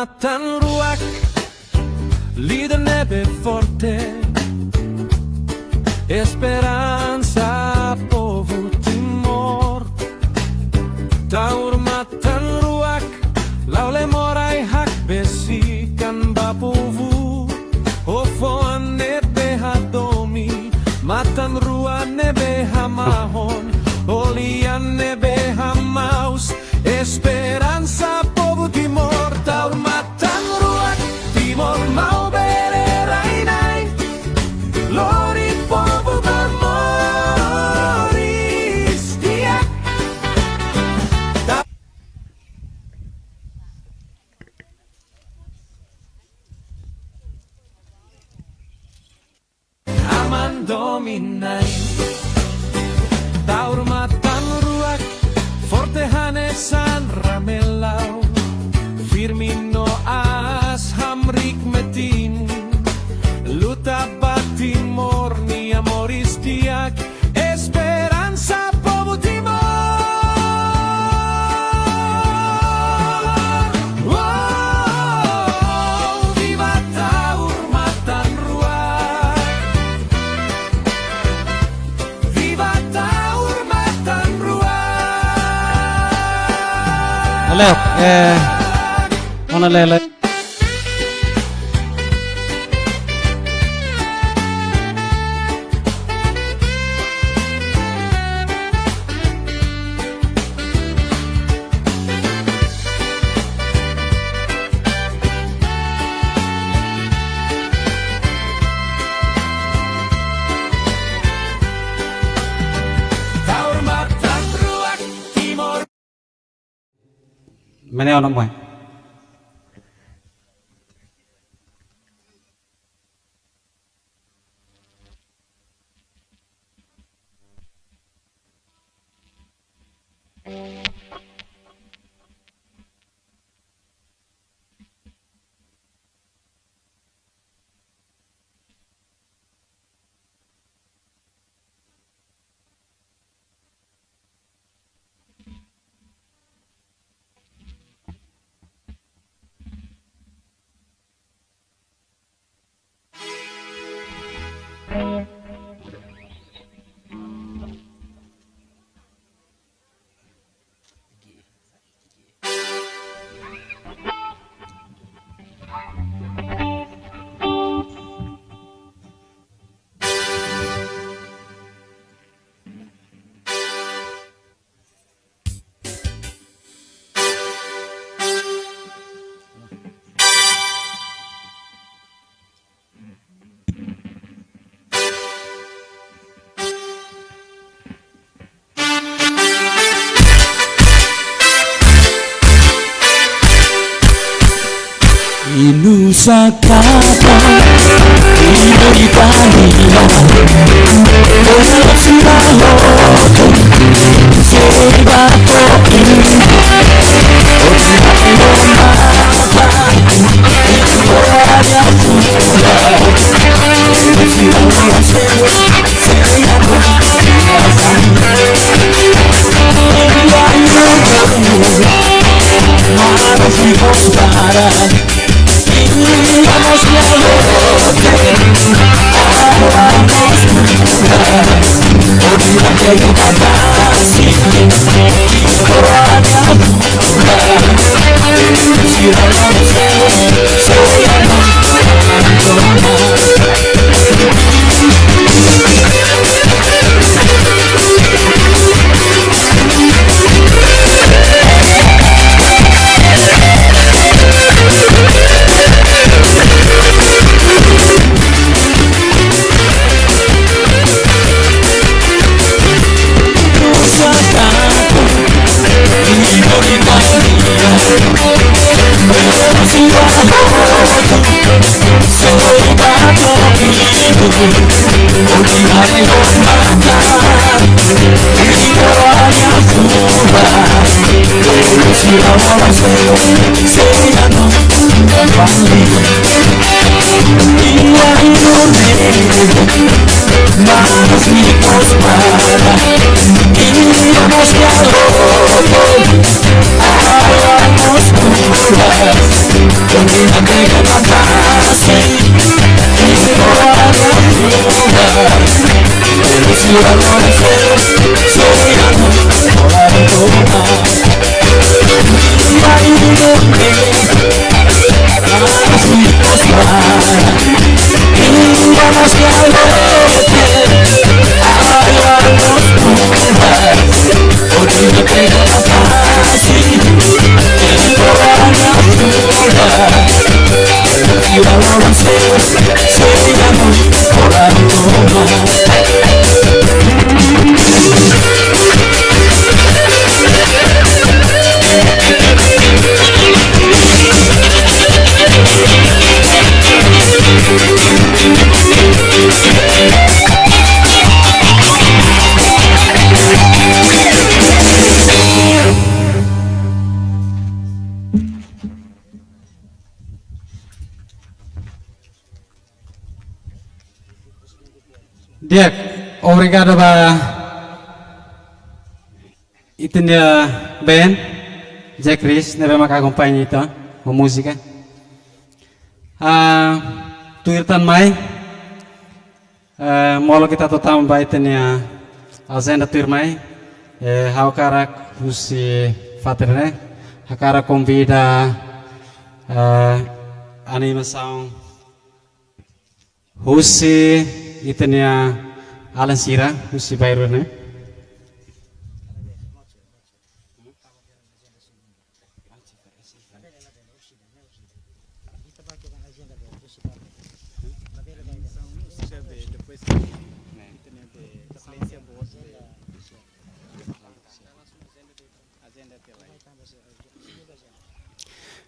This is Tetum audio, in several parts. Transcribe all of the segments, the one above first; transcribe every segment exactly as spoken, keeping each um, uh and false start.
Matan-Ruak, líder ne'ebé forte, esperansa povu Timor. Taur Matan-Ruak, la'o Lemorai hakbesikan ba povu. Ho fo'an ne'ebé hadomi, matan-rua ne'ebé hamahon, ho lian ne'ebé hamaus, esperansa povu Timor. Taur Matan-Ruak, Timor Maubere rai-na'in, lori povu ba moris di'ak. Aman dominai. Taur Matan-Ruak, forte hanesan ramelau, firme no aas hamriik metin. Luta ba Timor nia moris di'ak, esperansa povu Timor. Uou, viva Taur Matan-Ruak. Viva Taur Matan-Ruak. Halo, eh, ona lele. Mene ona mai. Inu sakata, inu itani. Oi, oi, oi, oi, oi, oi, oi, oi, oi, oi, oi, Di'ak, obrigadu ba ita-nia band, Jack Reese, ne'ebé maka akompaña ita ho múzika. Ah, tuir tan mai, eh, molok ita atu tama ba ita-nia ajenda tuirmai, eh, ha'u hakarak husi fatin ne'e, hakarak konvida, eh, animasaun husi ita-nia alin sira, husi bairru ne'e.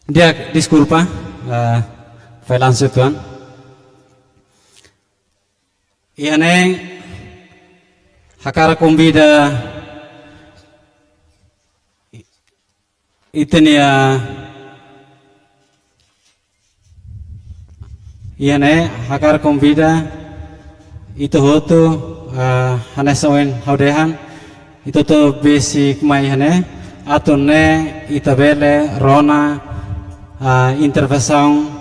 Di'ak, deskulpa, eh, fallansu tuan. Iha ne'e hakarak konvida ita-nia, iha ne'e hakarak konvida ita hotu, ah, hanesan ohin ha'u dehan, ita hotu besik mai iha ne'e, atu nune'e ita bele rona, ah, intervensaun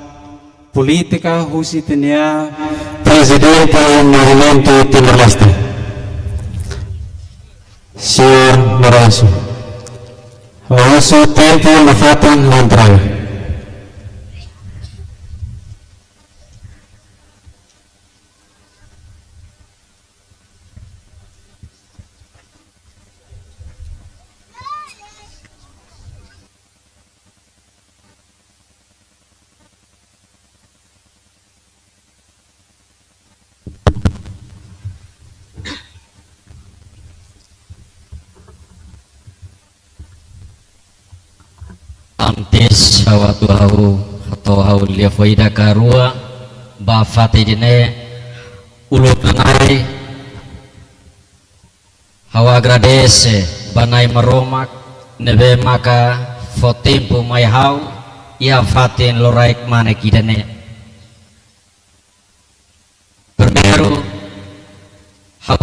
polítika husi ita-nia Prezidente Movimentu Timor-Leste, Señór Lourenço. Ha'u husu tempu nafatin entrega. Antes ha'u atu ha'u, atu ha'u lia fó ida karua ba fatin ida-ne'e, uluk nanain ha'u agradese ba Na'i Maromak ne'ebé maka fó tempu mai ha'u iha fatin loraik kmanek ida-ne'e. Primeiru, ha'u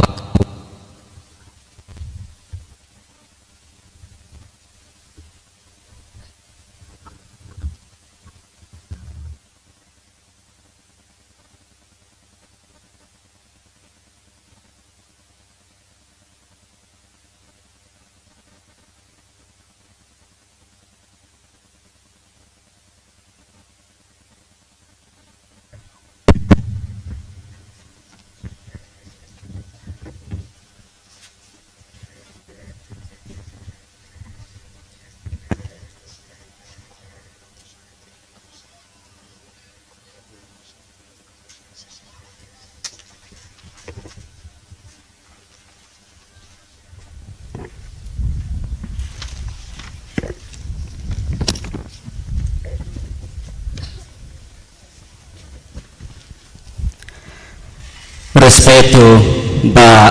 Respeitu ba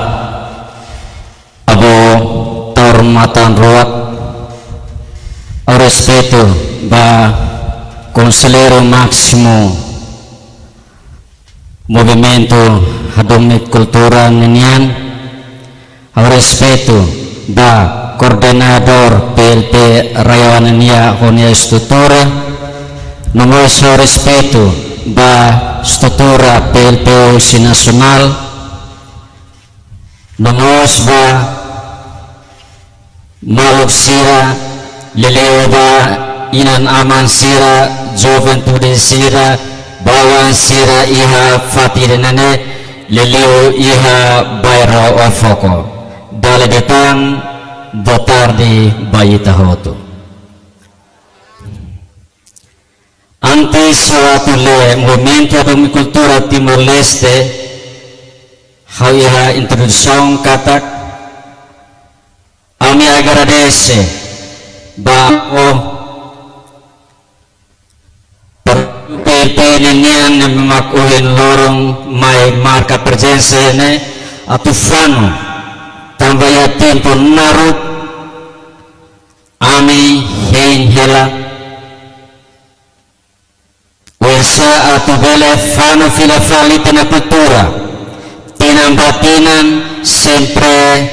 Avó Taur Matan Ruak, respeitu ba Konselleiru Másimu Movimentu Hadomi Kultura ninian, ha'u respeitu ba koordenadór P L P RAEOA nian ho nia estrutura, no mós ha'u respeitu ba estrutura P L P husi nasionál, no mós ba maluk sira, liuliu ba inan-aman sira, juventude sira, baoin sira iha fatin ida-ne'e, liuliu iha bairru Oe-Foko. Dala ida tan, boa tarde ba ita hotu. Antes ha'u atu lee Movimentu Hadomi Kultura Timor-Leste, ha'u iha introdusaun katak, ami agradese ba o P L P nian ne'ebé mak ohin loron mai marka prezensa ne'e atu fanu, tanba iha tempu naruk ami hein hela oinsá atu bele fanu fila fali ita-nia kultura. Tinan ba tinan sempre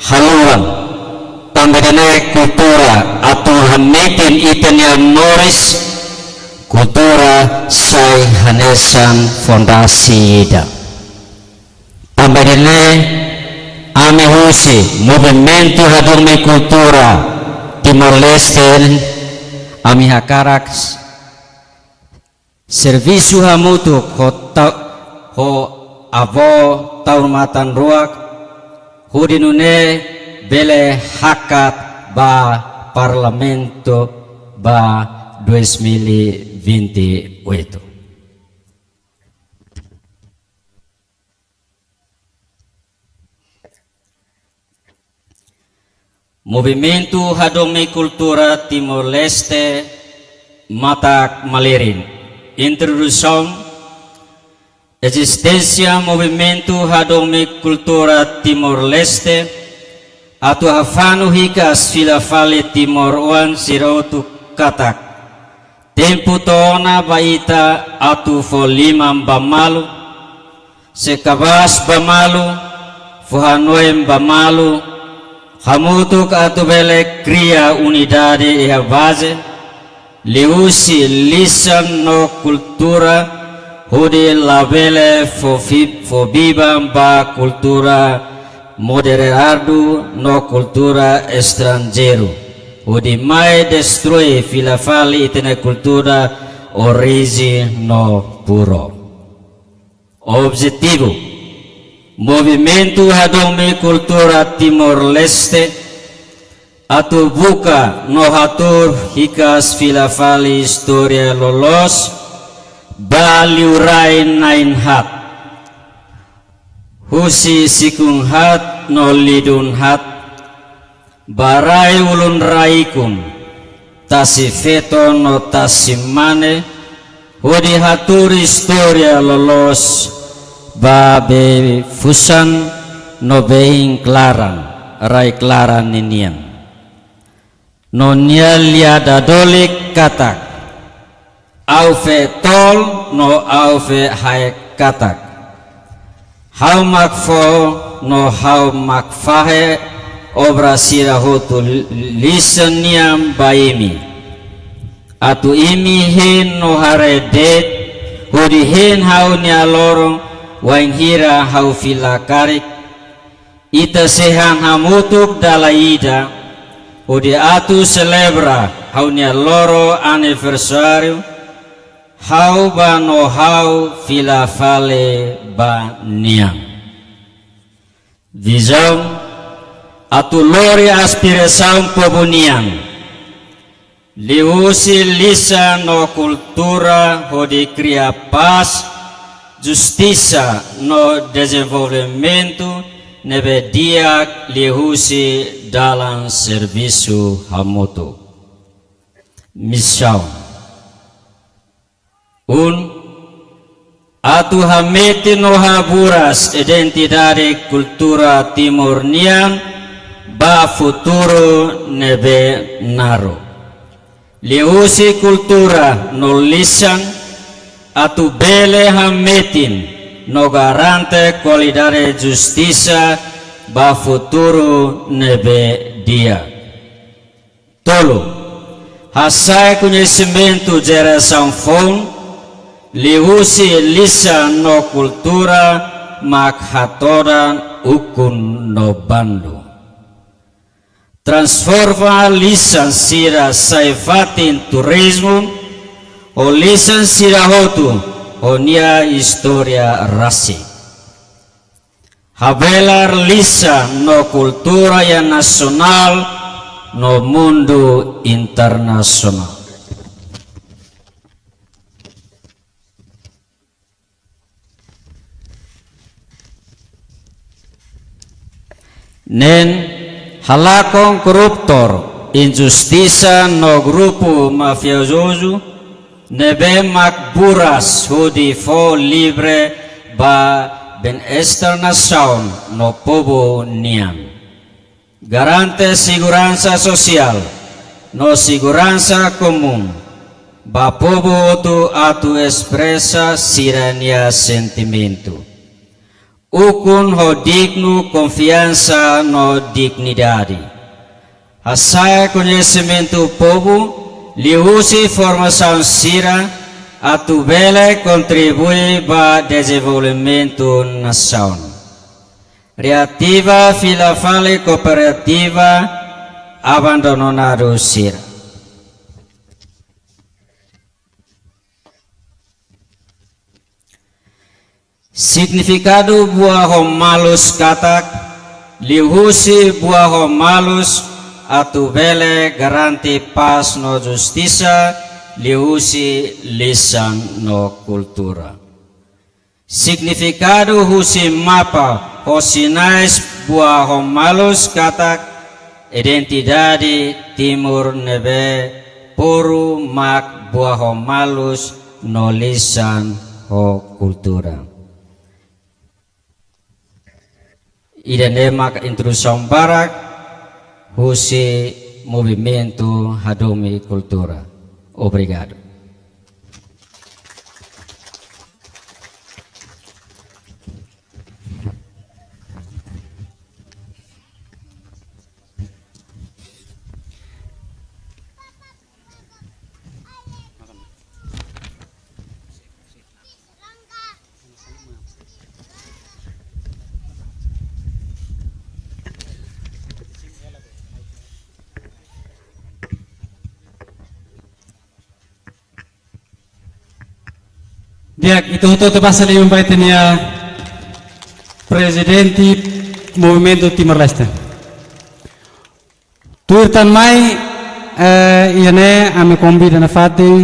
haluan. Tanba ida-ne'e kultura atu hametin ita-nia moris, kultura sai hanesan fondasi ida. Tanba ida-ne'e ami husi Movimentu Hadomi Kultura Timor-Leste, ami hakarak servisu hamutuk ho ta-, ho avó taur matan-ruak, hodi nune'e bele hakat ba Parlamentu ba dois mil e vinte e oito. Movimentu Hadomi Kultura Timor-Leste, matak malirin. Introdusaun. Ezisténsia Movimentu Hadomi Kultura Timor-Leste atu hafanu hikas fila fali timoroan sira hotu katak tempu to'o ona ba ita atu fó liman ba malu, sei kabaas ba malu, fó hanoin ba malu, hamutuk atu bele kria unidade iha baze, liuhusi lisan no kultura, hodi labele fó fi-, fó biban ba kultura moderadu no kultura estranjeiru, hodi mai destrui fila fali ita-nia kultura orijen no puru. Objetivu Movimentu Hadomi Kultura Timor-Leste atu buka no hatuur hikas fila fali istória loloos ba liurai na'in-haat, husi sikun-haat no lidun-haat, ba rai ulun-raikun, tasi-feton no tasi-mane, hodi hatuur istória loloos ba bee fusan no bee klaran, rai klaran ninian. No nia lia dadolik katak, Ha'u feto-oan no ha'u feto-haek katak, ha'u mak fó no ha'u mak fahe obra sira hotu lisan nian ba imi. Atu imi hein no haree de'it, hodi hein ha'u-nia loron wainhira ha'u fila karik, ita sei han hamutuk dala ida, hodi atu selebra ha'u-nia loron aniversáriu, ha'u ba no ha'u fila fali ba nian. Vizaun, atu lori aspirasaun povu nian, liuhusi lisan no kultura hodi kria pás, justisa no dezenvolvimentu ne'ebé di'ak liuhusi dalan servisu hamutuk. Misaun. Um, atu hametin no haburas identidade kultura Timor nian ba futuru ne'ebé naruk. Liuhusi kultura no lisan atu bele hametin no garante kualidade justisa ba futuru ne'ebé di'ak. Tolu, hasa'e koñesimentu jerasaun foun, Liuhusi lisan no kultura mak hatodan ukun no bandu. Transforma lisan sira sai fatin turizmu, ho lisan sira hotu ho nia istória rasik. Habelar lisan no kultura iha nasionál no mundu internasionál. Neen, halakon korruptor, injustisa no grupu mafiozu ne'ebé mak buras hodi fó livre ba bem-estar nasaun no povu nian. Garante seguransa sosiál no seguransa komún ba povu hotu atu espresa sira-nia sentimentu. Ukun ho dignu konfiansa no dignidade. Hasa'e koñesimentu povu liuhusi formasaun sira atu bele kontribui ba dezenvolvimentu nasaun. Reativa fila fali kooperativa abandonadu sira. Signifikadu buah ho malus katak, liuhusi buah ho malus atu bele garante pás no justisa, liuhusi lisan no kultura. Signifikadu husi mapa ho sinais buah ho malus katak, identidade Timor ne'ebé puru mak buah ho malus no lisan ho kultura. Ida-ne'e mak introdusaun badak husi movimentu hadomi kultura. Obrigadu. Di'ak, ita hotu-hotu basa liman ba ita-nia prezidente Movimentu Timor-Leste. Tuir tan mai, eh, iha ne'e ami konvida nafatin,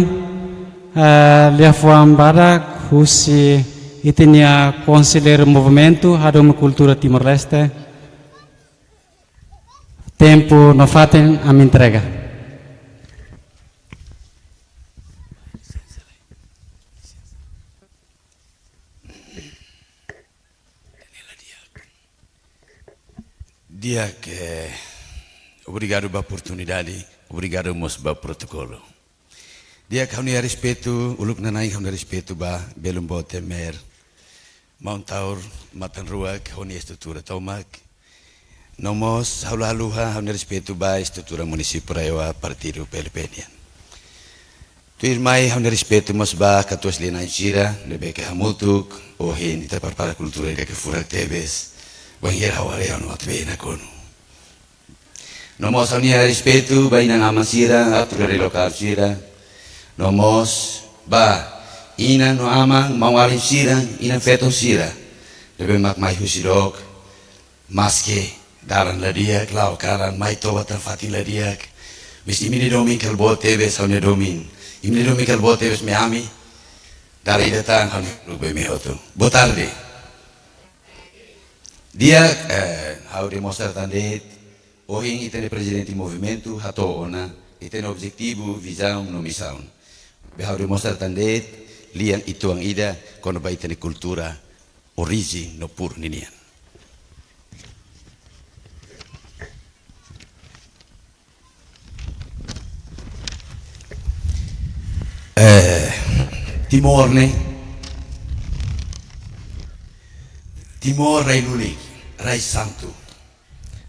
eh, liafuan badak husi ita-nia konselleiru Movimentu Hadomi Kultura Timor-Leste. Tempu no fatin ami entrega. Di'ak, eh, obrigadu ba oportunidade, obrigadu mós ba protokolu. Di'ak, ha'u-nia respeitu, uluk nanain ha'u-nia respeitu ba belun boot Temer, Maun Taur, Matan Ruak, ho nia estrutura tomak. No mós ha'u la haluha ha'u-nia respeitu ba estrutura munisípiu RAEOA partidu P L P nian. Tuirmai ha'u-nia respeitu mós ba katuas lia-na'in sira ne'ebé ke hamutuk ohin ita prepara kultura ida ke furak tebes, bainhira ha'u haree ha'u-nia atu bele nakonu. No mós ha'u-nia respeitu ba inan-aman sira, autoridade lokál sira. No mós ba inan no aman, maun-alin sira, inan-feton sira ne'ebé mak mai husi dook, maske dalan la di'ak, la'o kalan, mai toba tan fatin la di'ak. Mas imi-nia domin kala boot tebes, ha'u-nia domin. Imi-nia domin kala boot tebes mai ami. Dala ida tan ha'u-nia domin mai imi hotu. Boa tarde. Di'ak, eh, ha'u demonstra tan de'it, ohin ita-nia prezidente movimentu hato'o ona ita-nia objetivu, vizaun no misaun. Be ha'u demonstra tan de'it lian uitoan ida kona-ba ita-nia kultura, orijen no puru ninian. Eh, Timor ne'e, Timor rai lulik, rai santu.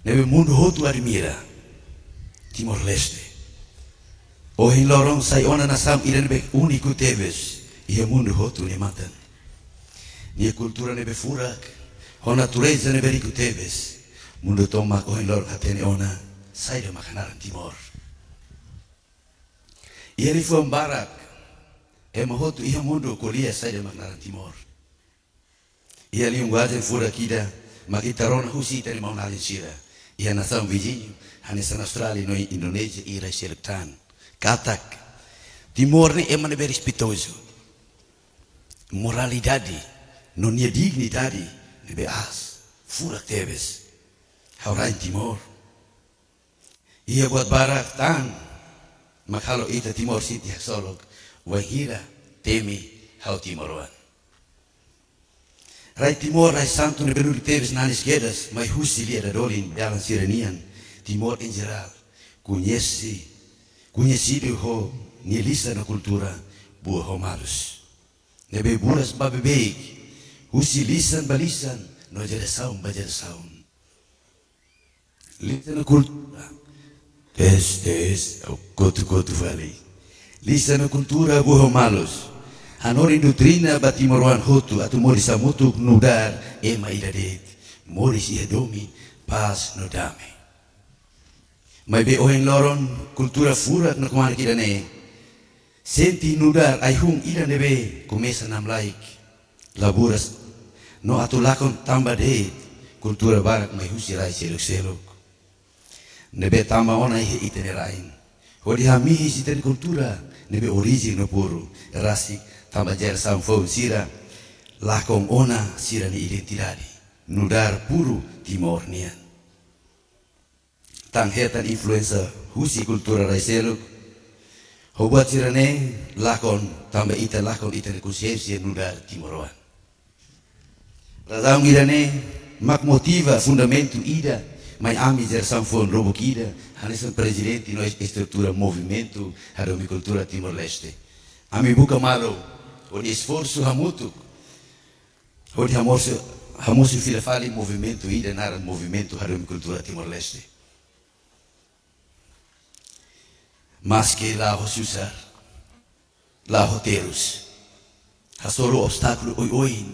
Ne'ebé mundu hotu admira. Timor-Leste. Ohin loron sai ona nasaun ida ne'ebé úniku tebes iha mundu hotu nia matan. Nia kultura ne'ebé furak, ho natureza ne'ebé riku tebes, mundu tomak ohin loron hatene ona saida mak naran Timor. Iha liafuan barak, ema hotu iha mundu ko'alia saida mak naran Timor. Iha linguajen furak ida mak ita rona husi ita-nia maun-alin sira iha nasaun viziñu, hanesan Austrália no Indonézia, i rai seluk tan, katak Timor ne'e ema ne'ebé respeitozu. Moralidade no nia dignidade ne'ebé aas, furak tebes. Ha'u rai Timor. Iha buat barak tan mak halo ita Timor sente haksolok, wainhira temi ha'u timoroan. Rai Timor, rai santu ne'ebé lulik tebes nanis kedas mai husi lia dadolin dalan sira nian. Timor em geral koñese, koñesidu ho nia lisan no kultura buah ho malus, ne'ebé buras ba beibeik, husi lisan ba lisan no jerasaun ba jerasaun. Lisan no kultura. Tes, tes, kotu-kotu fali. Lisan no kultura buah ho malus. Hanorin doutrina ba timoroan hotu atu moris hamutuk nu'udar ema ida de'it. Moris iha domin, pás no dame. Maibé ohin loron kultura furak no kmanek ida-ne'e sente nu'udar ai-hun ida ne'ebé komesa namlaik, la buras, no atu lakon tanba de'it kultura barak mai husi rai seluk-seluk, ne'ebé tama ona iha ita-nia rain, hodi hamihis ita-nia kultura ne'ebé orijen no puru, rasik tanba jerasaun foun sira lakon ona sira-nia identidade nu'udar puru Timor nian. Tan hetan influénsia husi kultura rai seluk, ho buat sira-ne'e lakon tanba ita lakon ita-nia konxiénsia nu'udar timoroan. Razaun ida-ne'e mak motiva fundamentu ida mai ami jerasaun foun lubuk ida, hanesan prezidente no es-, estrutura Movimentu Hadomi Kultura Timor-Leste. Ami buka malu hodi esforsu hamutuk, hodi hamosu, hamosu fila fali movimentu ida naran Movimentu Hadomi Kultura Timor-Leste. Maske la'o susar, la'o terus, hasoru obstákulu oioin,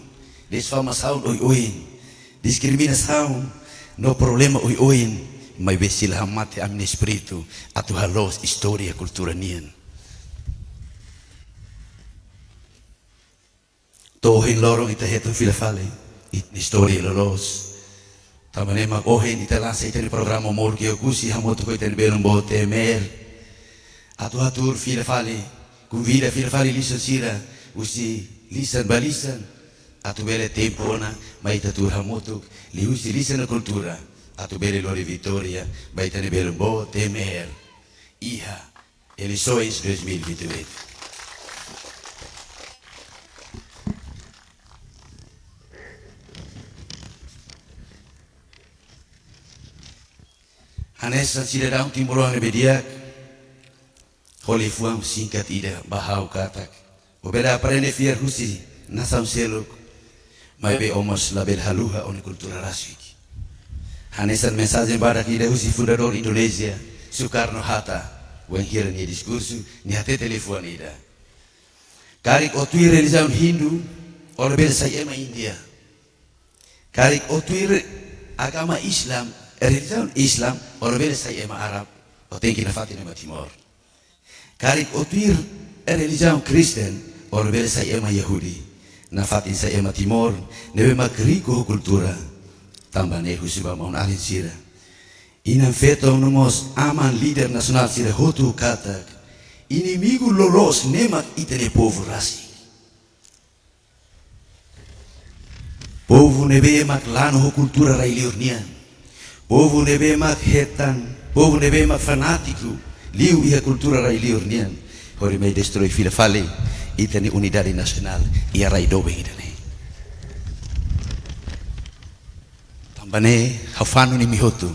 difamasaun oioin, diskriminasaun no problema oioin, maibé sei la hamate ami-nia espíritu atu haloos istória kultura nian. To'o ohin loron ita hetan fila fali ita-nia istória loloos. Tanba ne'e mak ohin ita lansa ita-nia programa Moruk Oekusi hamutuk ho ita-nia belun boot Temer. Atu hatuur fila fali, konvida fila fali lisan sira husi lisan ba lisan, atu bele tempu ona mai ita tuur hamutuk liuhusi lisan no kultura, atu bele lori vitória ba ita-nia belun boot Temer iha eleisoens dois mil e vinte e oito. Hanesan sidadaun timoroan ne'ebé di'ak, ho liafuan singkat ida ba ha'u katak: ó bele aprende fiar husi nasaun seluk, maibé ó mós labele haluha ó-nia kultura rasik. Hanesan mensajen badak ida husi fundadór Indonézia, Sukarno Hatta, wainhira nia diskursu, nia hatete liafuan ida: karik ó tuir relijiaun Hindu, ó labele sai ema Índia. Karik ó tuir agama Islam, relijiaun Islam, ó labele sai ema Arab, ó tenke nafatin ema Timor. Karik ó tuir relijiaun Kristen, ó labele sai ema Yahudi, nafatin sai ema Timor, ne'ebé mak riku ho kultura. Tanba ne'e husu ba maun-alin sira, inan-feton no mós aman líder nasionál sira hotu katak, inimigu loloos ne'e mak ita-nia povu rasik. Povu ne'ebé mak la'o ho kultura rai-liur nian. Povu ne'ebé mak hetan, povu ne'ebé mak fanátiku liu iha kultura rai-liur nian, hodi mai destroi fila fali ita-nia unidade nasionál iha rai doben ida-ne'e. Tanba ne'e, ha'u fanu-na'in imi hotu,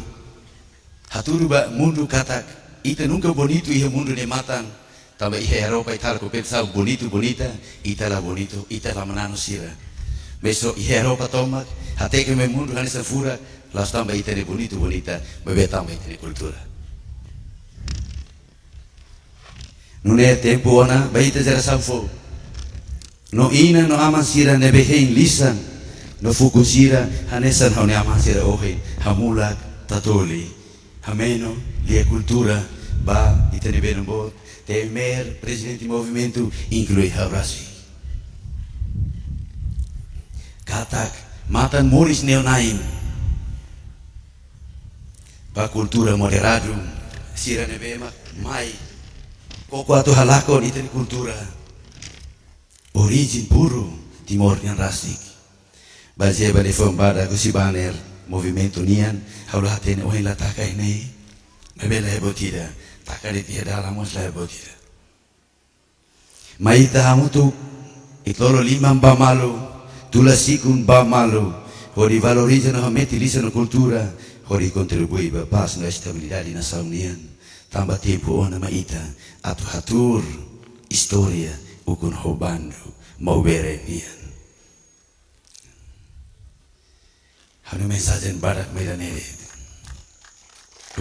hatudu ba mundu katak ita nunka bonitu iha mundu nia matan. Tanba iha Europa ita halo kompetisaun bonitu, bonita, ita la bonitu, ita la manán sira. Maibé iha Europa tomak, hateke mai mundu hanesan furak, la'ós tanba ita-nia bonitu, bonita, maibé tanba ita-nia kultura. Nune'e tempu ona ba ita jerasaun foun. no inan no aman sira ne'ebé hein lisan no fukun sira hanesan ha'u-nia aman sira ohin, hamulak, tatoli, hameno lia kultura ba ita-nia belun boot, Temer, prezidente movimentu, inklui ha'u rasik. Katak matan moris ne'e na'in ba kultura moderadu, sira ne'ebé mak mai koko atu halakon ita-nia kultura, orijen puru Timor nian rasik. Bazeia ba liafuan badak husi banner movimentu nian, ha'u la hatene ohin la taka iha ne'e, maibé la heboh ida. Taka de'it iha dalan mós la heboh ida. Mai ita hamutuk, iha lolo liman ba malu, tula sikun ba malu, hodi valoriza no hametin lisan no kultura, hodi kontribui ba pás no estabilidade nasaun nian. Tanba tempu ona mai ita atu hatuur istória ukun ho bandu maubere nian. Ha'u-nia mensajen badak mai ida-ne'e de'it.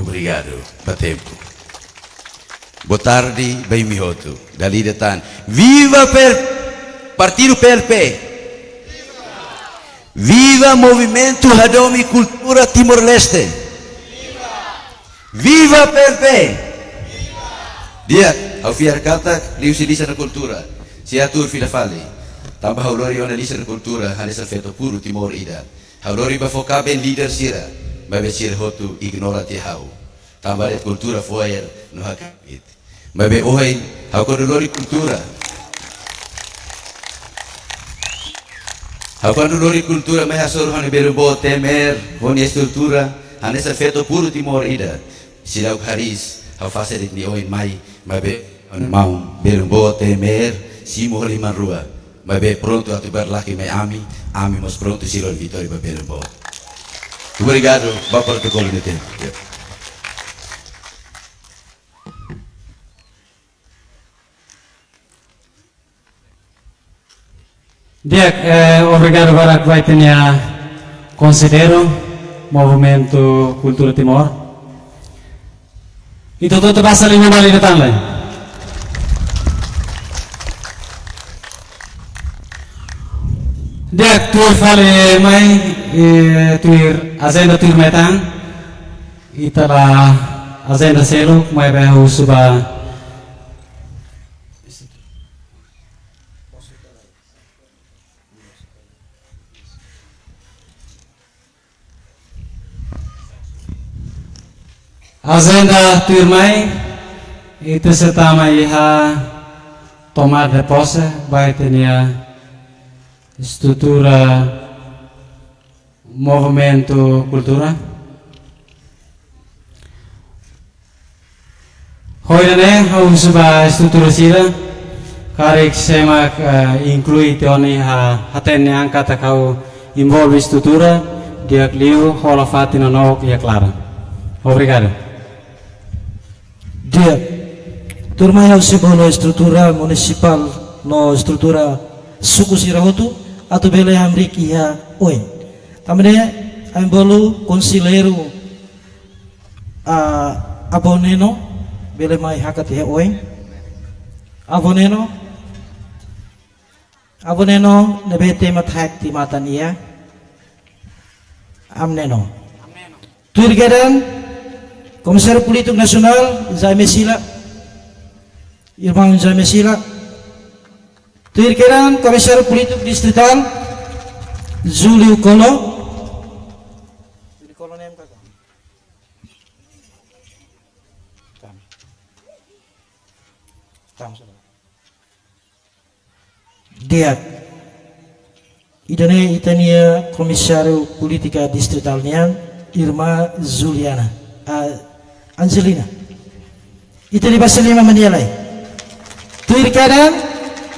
Obrigadu ba tempu. Boa tarde ba imi hotu. Dala ida tan. Viva PL, Partidu P L P. Viva Movimentu Hadomi Kultura Timor-Leste. Viva P L P! Di'ak, ha'u fiar katak liuhusi lisan no kultura, sei atu tuur fila fali. Tanba ha'u lori ona lisan no kultura hanesan feto puru Timor ida. Ha'u lori ba fó kaben líder sira, maibé sira hotu ignora tiha ha'u. Tanba de'it kultura fo'er no hakbit. Maibé ohin, ha'u kuandu lori kultura. Ha'u kuandu lori kultura mai hasoru ha'u-nia belun boot Temer, ho nia estrutura, hanesan feto puru Timor ida. Seidauk hariis, ha'u fase de'it nia oin mai, maibé ha'u-nia maun, belun boot Temer, simu ho liman rua. Maibé prontu atu bá laki mai ami, ami mós prontu sei lori vitória ba belun boot. Obrigadu, ba protokolu ne'e. Di'ak, eh, obrigadu barak ba ita-nia konselleiru Movimentu Kultura Timor. Ita hotu-hotu basa liman dala ida tan lai. Di'ak, tuir fali mai, eh, tuir ajenda tuirmai tan. Ita la ajenda seluk, maibé ha'u husu ba ajenda tuirmai, ita sei tama iha tomada de pose ba ita-nia estrutura Movimentu Kultura. Ho ida-ne'e, ha'u husu ba estrutura sira, karik sé mak, eh, inklui tiha ona iha hatene angka katak ha'u envolve estrutura, di'ak liu hola fatin no nonook iha klaran. Obrigadu. Di'ak. Tuirmai ha'u sei bolu estrutura munisipál no estrutura suku sira hotu atu bele hamriik iha oin. Tanba ne'e ami bolu konselleiru, ah, Avó Neno, bele mai hakat iha oin. Avó Neno. Avó Neno, ne'ebé temi hakat tiha matan iha. Avó Neno. Tuir kedan, Komisáriu Polítiku Nasionál, Jaime Sila. Irmaun Jaime Sila. Tuir kedan, Komisáriu Polítiku Distritál, Júlio Colo. Júlio Colo nem kaka. Tam. Tam, sudah. Di'ak. Ida-ne'e ita-nia Komisáriu Polítika Distritál nian, Irmá Juliana, ah, Angelina. Ita-nia basa liman mai nia lai. Tuir kedan,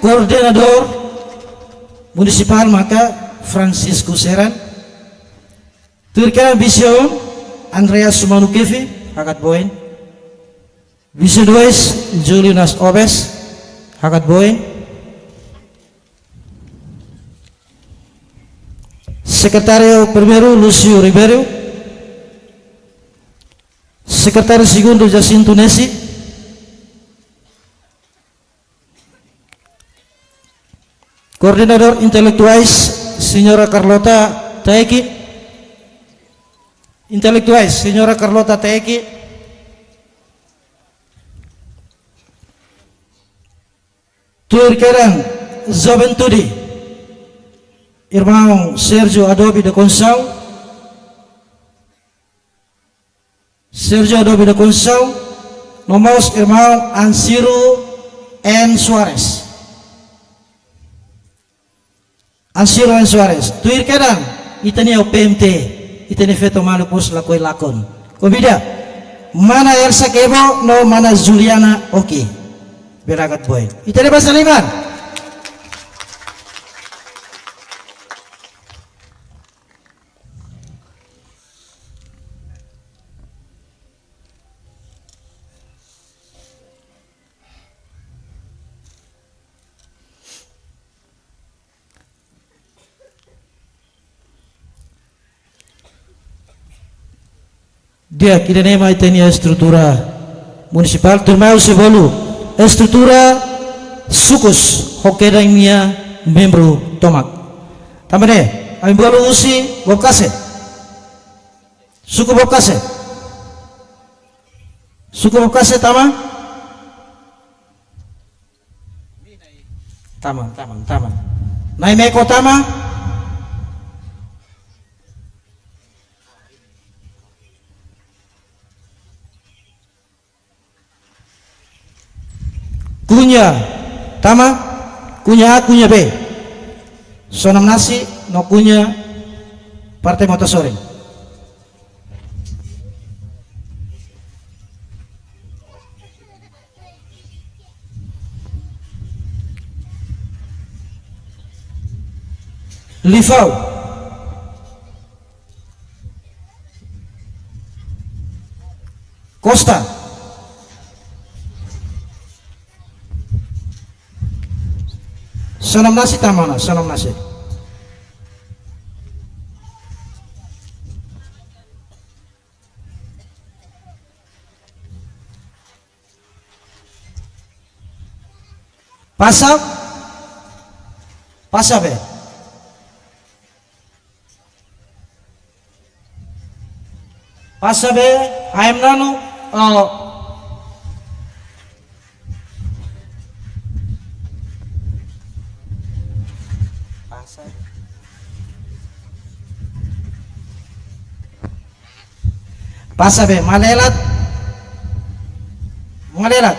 Koordenadór Munisipál maka Francisco Seran. Tuir kedan, Vise Um, Andreas Sumanu Kefi, hakat ba oin. Vise Dois, Julinas Obes, hakat ba oin. Sekretáriu Primeiru, Lúcio Ribeiro. Sekretáriu Segundu, Jacinto Nesi. Koordenadór intelektuais, Señora Carlota Taeki. Intelektuais, Señora Carlota Taeki. Tuir kedan juventude, irmaun Sérgio Adobe da Conceição. Sérgio Adobe da Conceição, no mós irmaun Ansiro N Soares. Ansiro N Soares. Tuir kedan, ita-nia P M T, ita-nia feto maluk mós lakohi lakon. Konvida mana Elsa Kebo no mana Juliana Oki. Beragat boy. Ita-nia basa liman. Di'ak, ida-ne'e mak ita-nia estrutura munisipál, tuirmai husi bolu estrutura sukus ho kedan nia membru tomak. Tanba ne'e, ami bolu husi Bobkase. Suku Bobkase. Suku Bobkase tama. Tama, tama, tama. Na'i Meko tama. Kuña tama, kuña A, kuña B. Sonam Nasi no kuña parte Mota Sorin. Lifau. Costa. Sonam Nasi tama ona, Sonam Nasi. Pasa, pasa be. Pasa be, ayam nanu, oh. Pasa. Pasa be, Malelat. Malelat.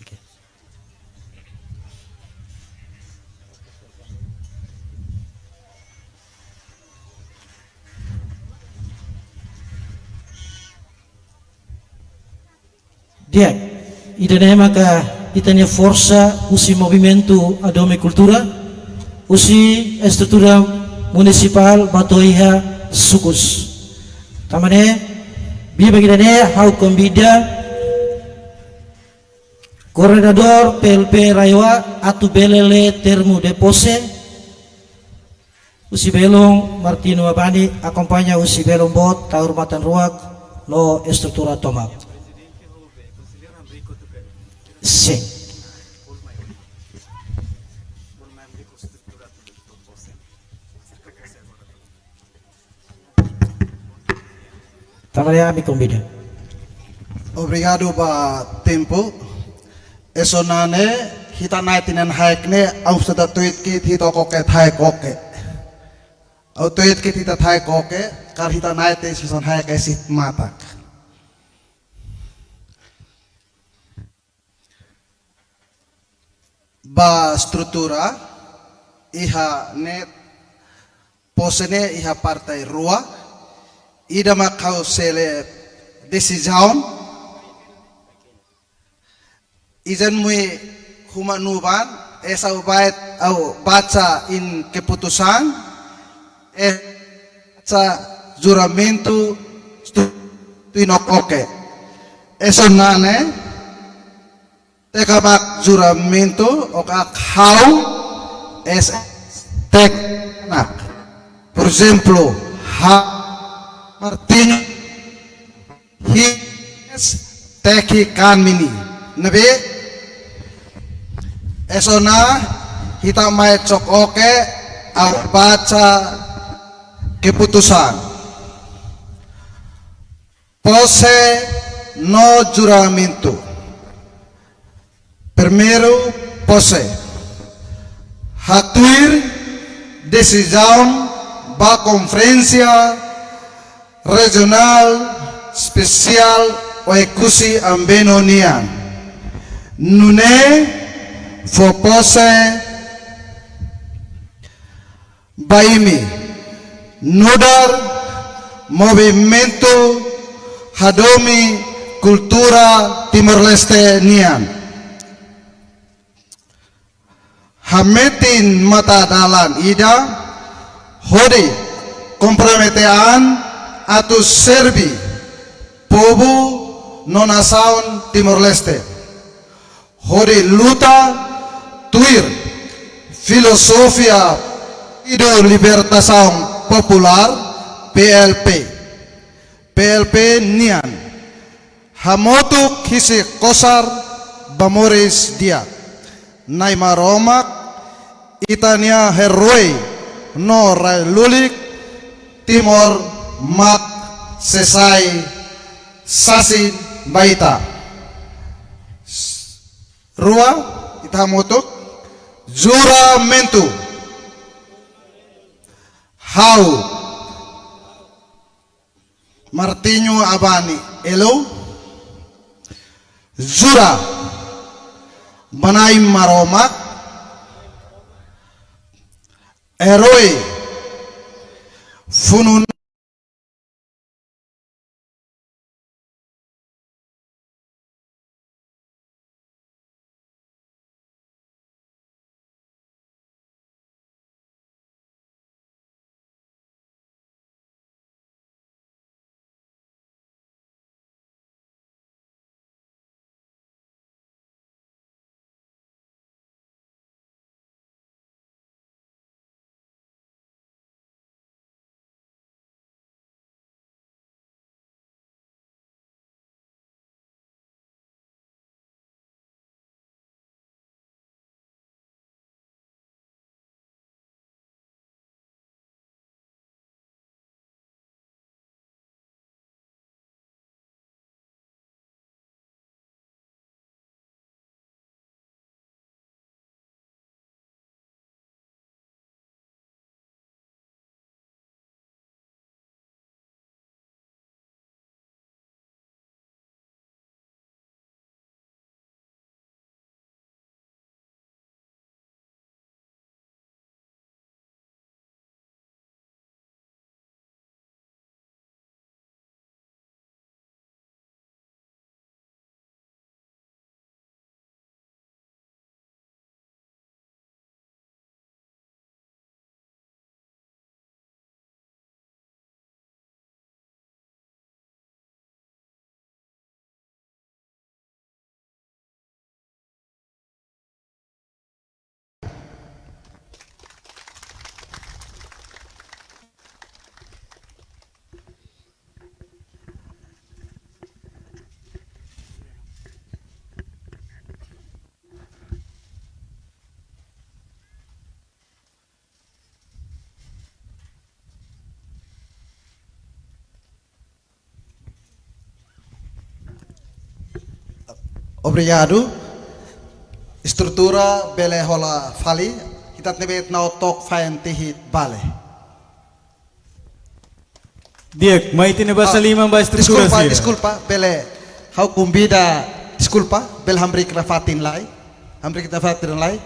Oke. Di'ak, ida-ne'e maka ita-nia forsa husi Movimentu Hadomi Kultura, husi estrutura munisipál ba to'o iha sukus. Tanba ne'e, biban ida-ne'e ha'u konvida koordenadór P L P RAEOA atu bele lee termu de pose, husi belun Martino Abani, akompaña husi belun boot Taur Matan Ruak no estrutura tomak. Sin. Tanba ne'e ami konvida. Obrigadu ba tempu. Esun ne'e, ita-nia tinan haik ne'e, ha'u sudah tuit kit ita koke haik koke. Ha'u tuit kit ita haik koke, kar ita-nia te season haik esit matak. Ba estrutura, iha ne'e pose ne'e iha parte rua, ida mak ha'u sei lee desizaun, izen mui huma nuban, esa ubaet au baca in keputusan, esa juramentu stu-, tuinok oke. Esun ne'e, teka mak juramentu, oke ha'u, es tek nak. Por ezemplu, ha, Martinho, his, teki kan mini. Ne'ebé, es ona ita mai cok oke, au baca keputusan. Pose no juramentu. Primeiru, pose. Haktuir desizaun ba Konferénsia Rejionál Espesiál Oekusi Ambeno nian. Nune'e fó pose ba imi, nu'udar movimentu hadomi kultura Timor-Leste nian. Hametin matadalan ida hodi kompromete an atu serve povu no nasaun Timor-Leste. Hodi luta tuir filozofia Partidu Libertasaun Populár, P L P. P L P nian. Hamutuk hisik kosar ba moris di'ak. Na'i Maromak, ita-nia herói no rai lulik Timor mak sei sai sasin ba ita. Rua, ita hamutuk. Juramentu. Ha'u, Martinho Abani Elo, jura ba Na'i Maromak, herói funu Obrigadu. Estrutura bele hola fali. Ita-nia bet nau tok faen tihit bale. Di'ak, mai ita-nia basa liman ba estrutura sira. Deskulpa, bele ha'u konvida, deskulpa, bele hamriik nafatin lai. Hamriik nafatin lai.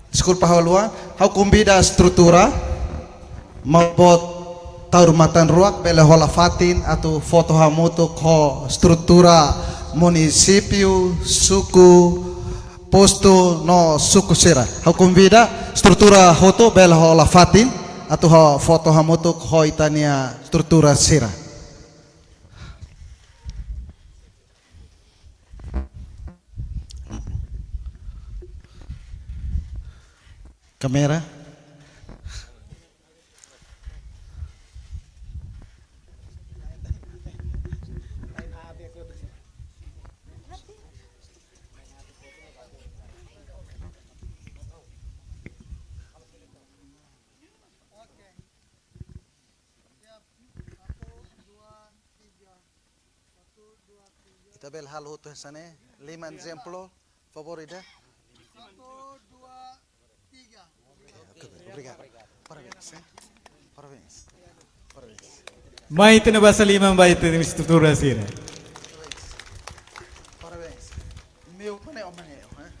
Deskulpa ha'u haluha, ha'u konvida estrutura, maun boot Taur Matan Ruak, bele hola fatin atu foto hamutuk ho estrutura munisípiu, suku, postu no suku sira. Ha'u konvida estrutura hotu bele hola fatin atu ho foto hamutuk ho ita-nia estrutura sira. Kamera. Ita bele halo hotu hanesan ne'e, lima ezemplu, favór ida. Satu, dua, tiga. Oke, oke, obrigadu. Parabéns, eh. Parabéns. Parabéns. Mai ita-nia basa liman ba ita-nia estrutura sira. Parabéns. Meu, mane, oh, mane, oh, eh.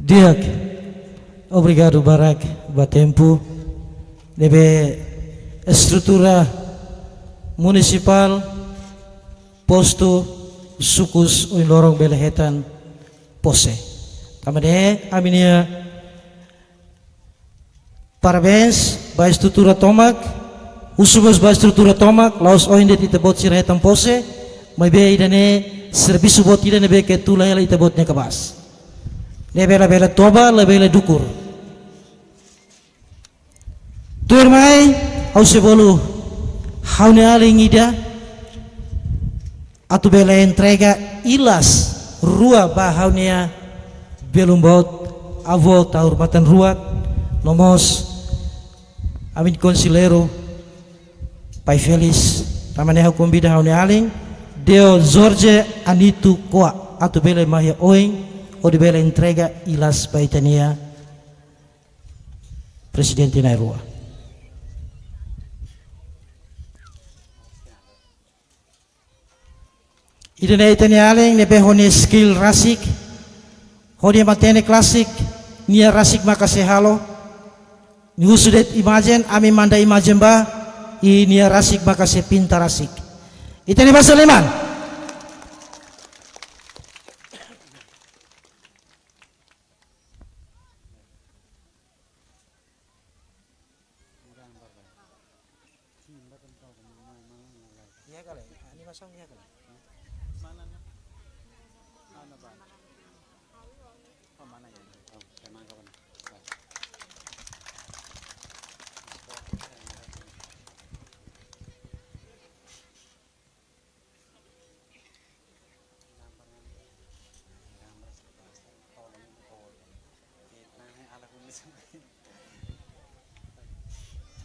Di'ak, obrigadu barak ba tempu ne'ebé estrutura munisipál, postu, sukus ohin loron bele hetan pose. Tanba ne'e ami-nia parabéns ba estrutura tomak, husu mós ba estrutura tomak, la'ós ohin de'it ita-boot sira hetan pose, maibé ida-ne'e servisu boot ida ne'ebé ke tula hela ita-boot nia kabaas. Ne'ebé labele toba, labele dukur. Tuirmai, ha'u sei bolu ha'u-nia alin ida, atu bele entrega ilas rua ba ha'u-nia belun boot, avó Taur Matan Ruak, no mós ami-nia konselleiru, Pai Felis, tanba ne'e ha'u konvida ha'u-nia alin, Deo Jorge Anito Koa, atu bele mai iha oin, hodi bele entrega ilas ba ita-nia Prezidente na'in-rua. Ida-ne'e ita-nia alin ne'ebé ho nia skill rasik, ho nia matenek rasik, nia rasik maka sei halo. Nia husu de'it imajen, ami manda imajen ba, i nia rasik maka sei pinta rasik. Ita-nia basa liman. Iha kali, animasaun iha kali.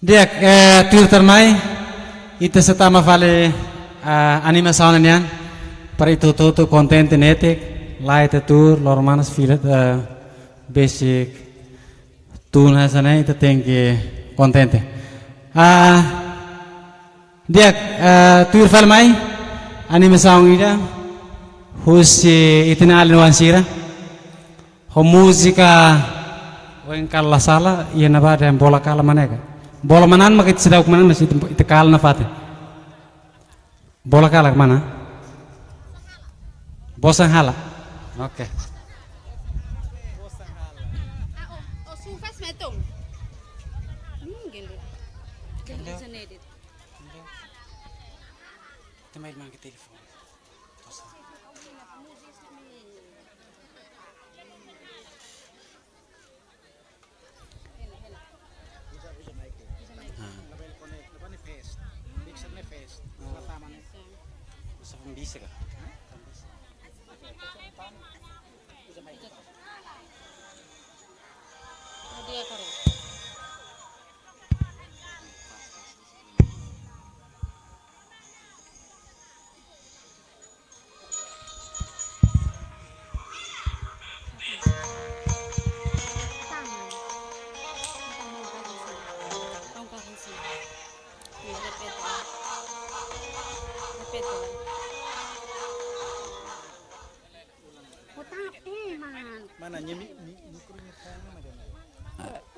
Di'ak, eh, tuir tuirmai, ita sei tama fali, eh, animasaun nian, para ita hotu-hotu kontente netik, lai ita tuur, loron manas fila, eh, besik, tun hanesan ne'e, ita tenke kontente. Ah, di'ak, eh, tuir fali mai, animasaun ida, husi ita-nia alin-oan sira. Ho múzika, ohin kala la sala, iha ne'ebá dehan bola kala maneka. Bola manán mak ita seidauk manán, mas ita, ita kala nafatin. Bola kala mana? Bosan Hala. Oke. Ah, oh, oh, sufas metung. Hmm, gelo. Gelo. Gelo. Gelo. Também irmã que telefone. Bosan.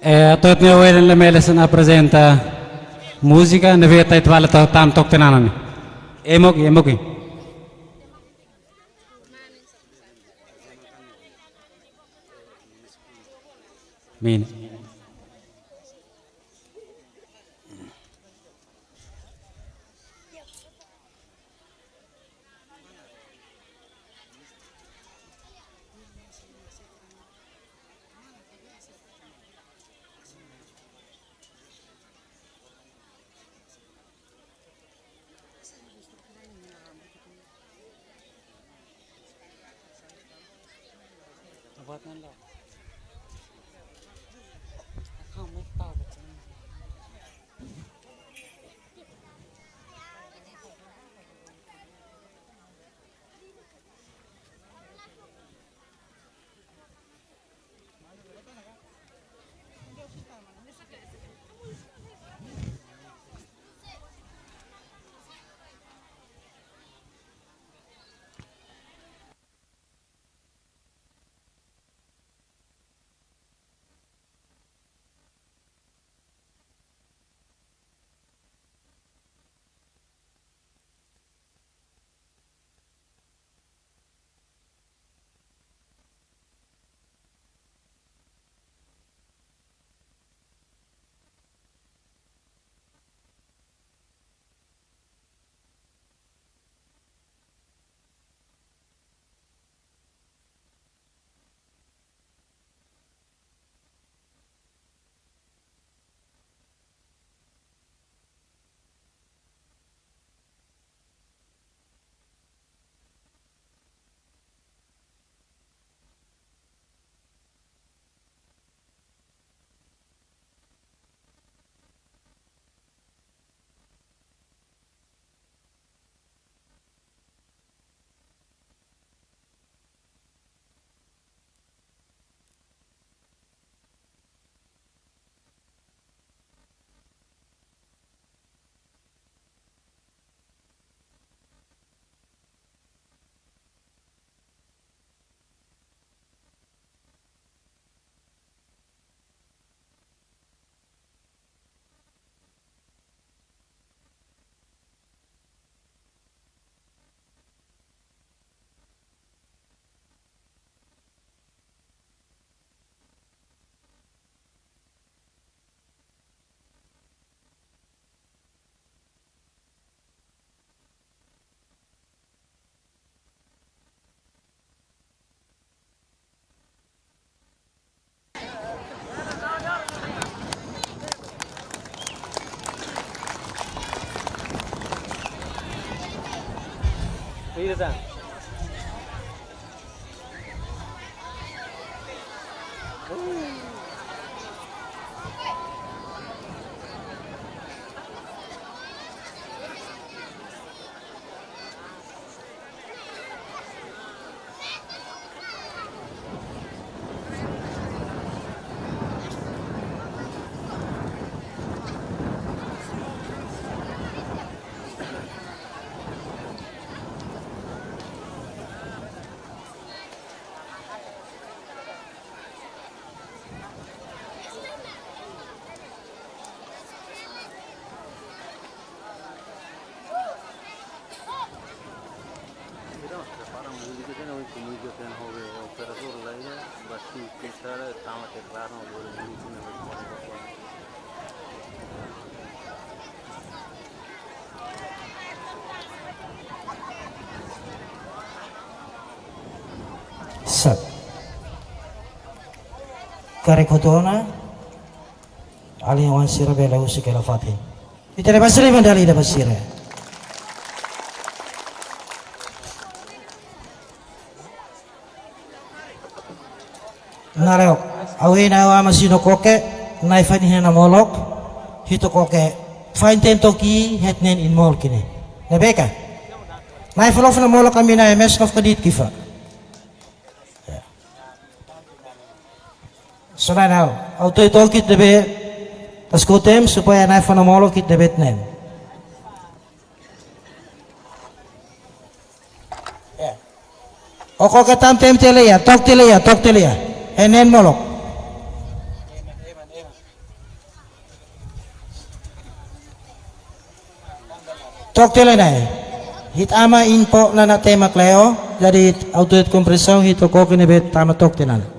Eh, atu hatene oe, nia mele sei aprezenta múzika ne'ebé ita atu fali to tan tok tenana ni. Emoki, emoki. Min. Ita prepara múzika, tem, múzika tem, operadór lain, basi kita tama tekladu, múzika. Sat. Karik hotu ona, alin-oan sira bele husik hela fatin. Ita leba sira mandali ida ba sira. Naleok, awe na wa masino koke, nai fani hena molok, hito koke, fain ten toki, het nen in mol kine. Ne'ebé ka? Nai falo fana molok ami na M S kof kadit kifa. Ya. Sona nau, auto itu kit debe, tas kotem supaya nai fana molok kit debe tnen. Ya. Oke, oke, tan temi tiha lai iha, to'ok tiha lai iha, to'ok tiha lai iha. Enen molok. To'ok tiha lai iha ne'e. Ita ama info ona tema kleo, jadi autoridade komprensão ita oke ne'ebé tama to'ok tiha lai iha ne'e.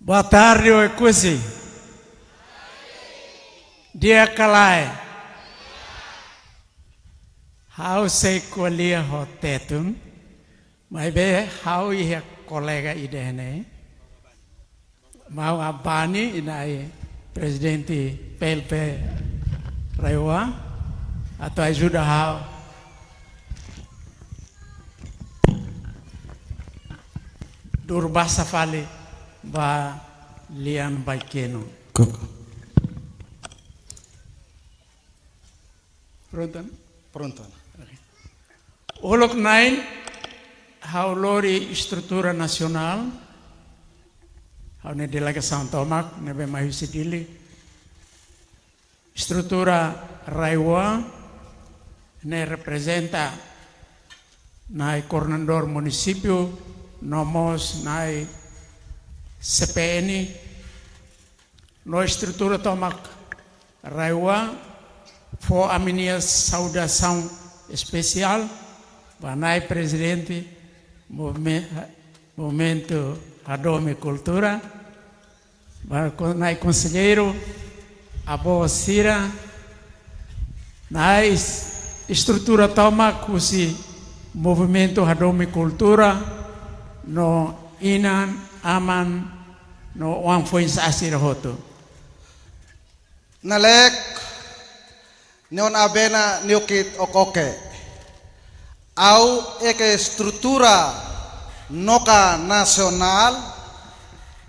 Boa tarde, Oekusi. Di'ak ka lae? Ha'u sei ko'alia ho Tetun, maibé ha'u iha kolega ida ne'e. Maun Abani, nia prezidente P L P RAEOA, atu ajuda ha'u. Duru basa fali ba lian baikenu. Ko- Pronto? Pronto. Oke. Uluk na'in, ha'u lori estrutura nasionál, ha'u-nia delegasaun tomak ne'ebé mai husi Dili. Estrutura RAEOA ne'e reprezenta Na'i Koordenadór Munisípiu, no mós Na'i C P N, no estrutura tomak RAEOA, fó ami-nia saudasaun espesiál ba Na'i Prezidente Movime-, Movimentu Hadomi Kultura, ba ko-, Na'i Konselleiru, avó sira, Na'i es-, estrutura tomak husi Movimentu Hadomi Kultura, no inan, aman, no oan-foin sira hotu. Nale'ek, Neon Abena Niukit Okoke. Ha'u eke estrutura NOCA nasionál,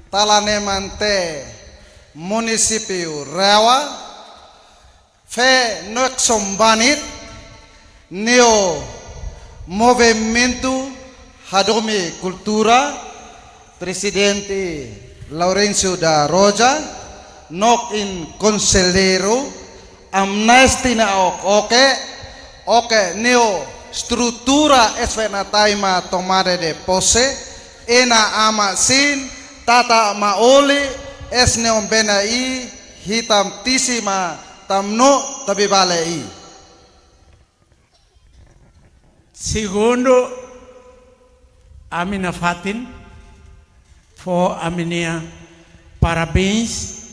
Talanemante, Munisípiu RAEOA, Fe Noekson Banit, Neo Movimentu Hadomi Kultura, Prezidente Lourenço da Roja, nok in konselleiru, amnestina ok oke, oke neo estrutura S V Nataima tomada de posse, ena ama sin, tata maoli, es neon bena i, hitam tisi ma tamno tabi bale i. Segundu, ami nafatin fó ami-nia parabéns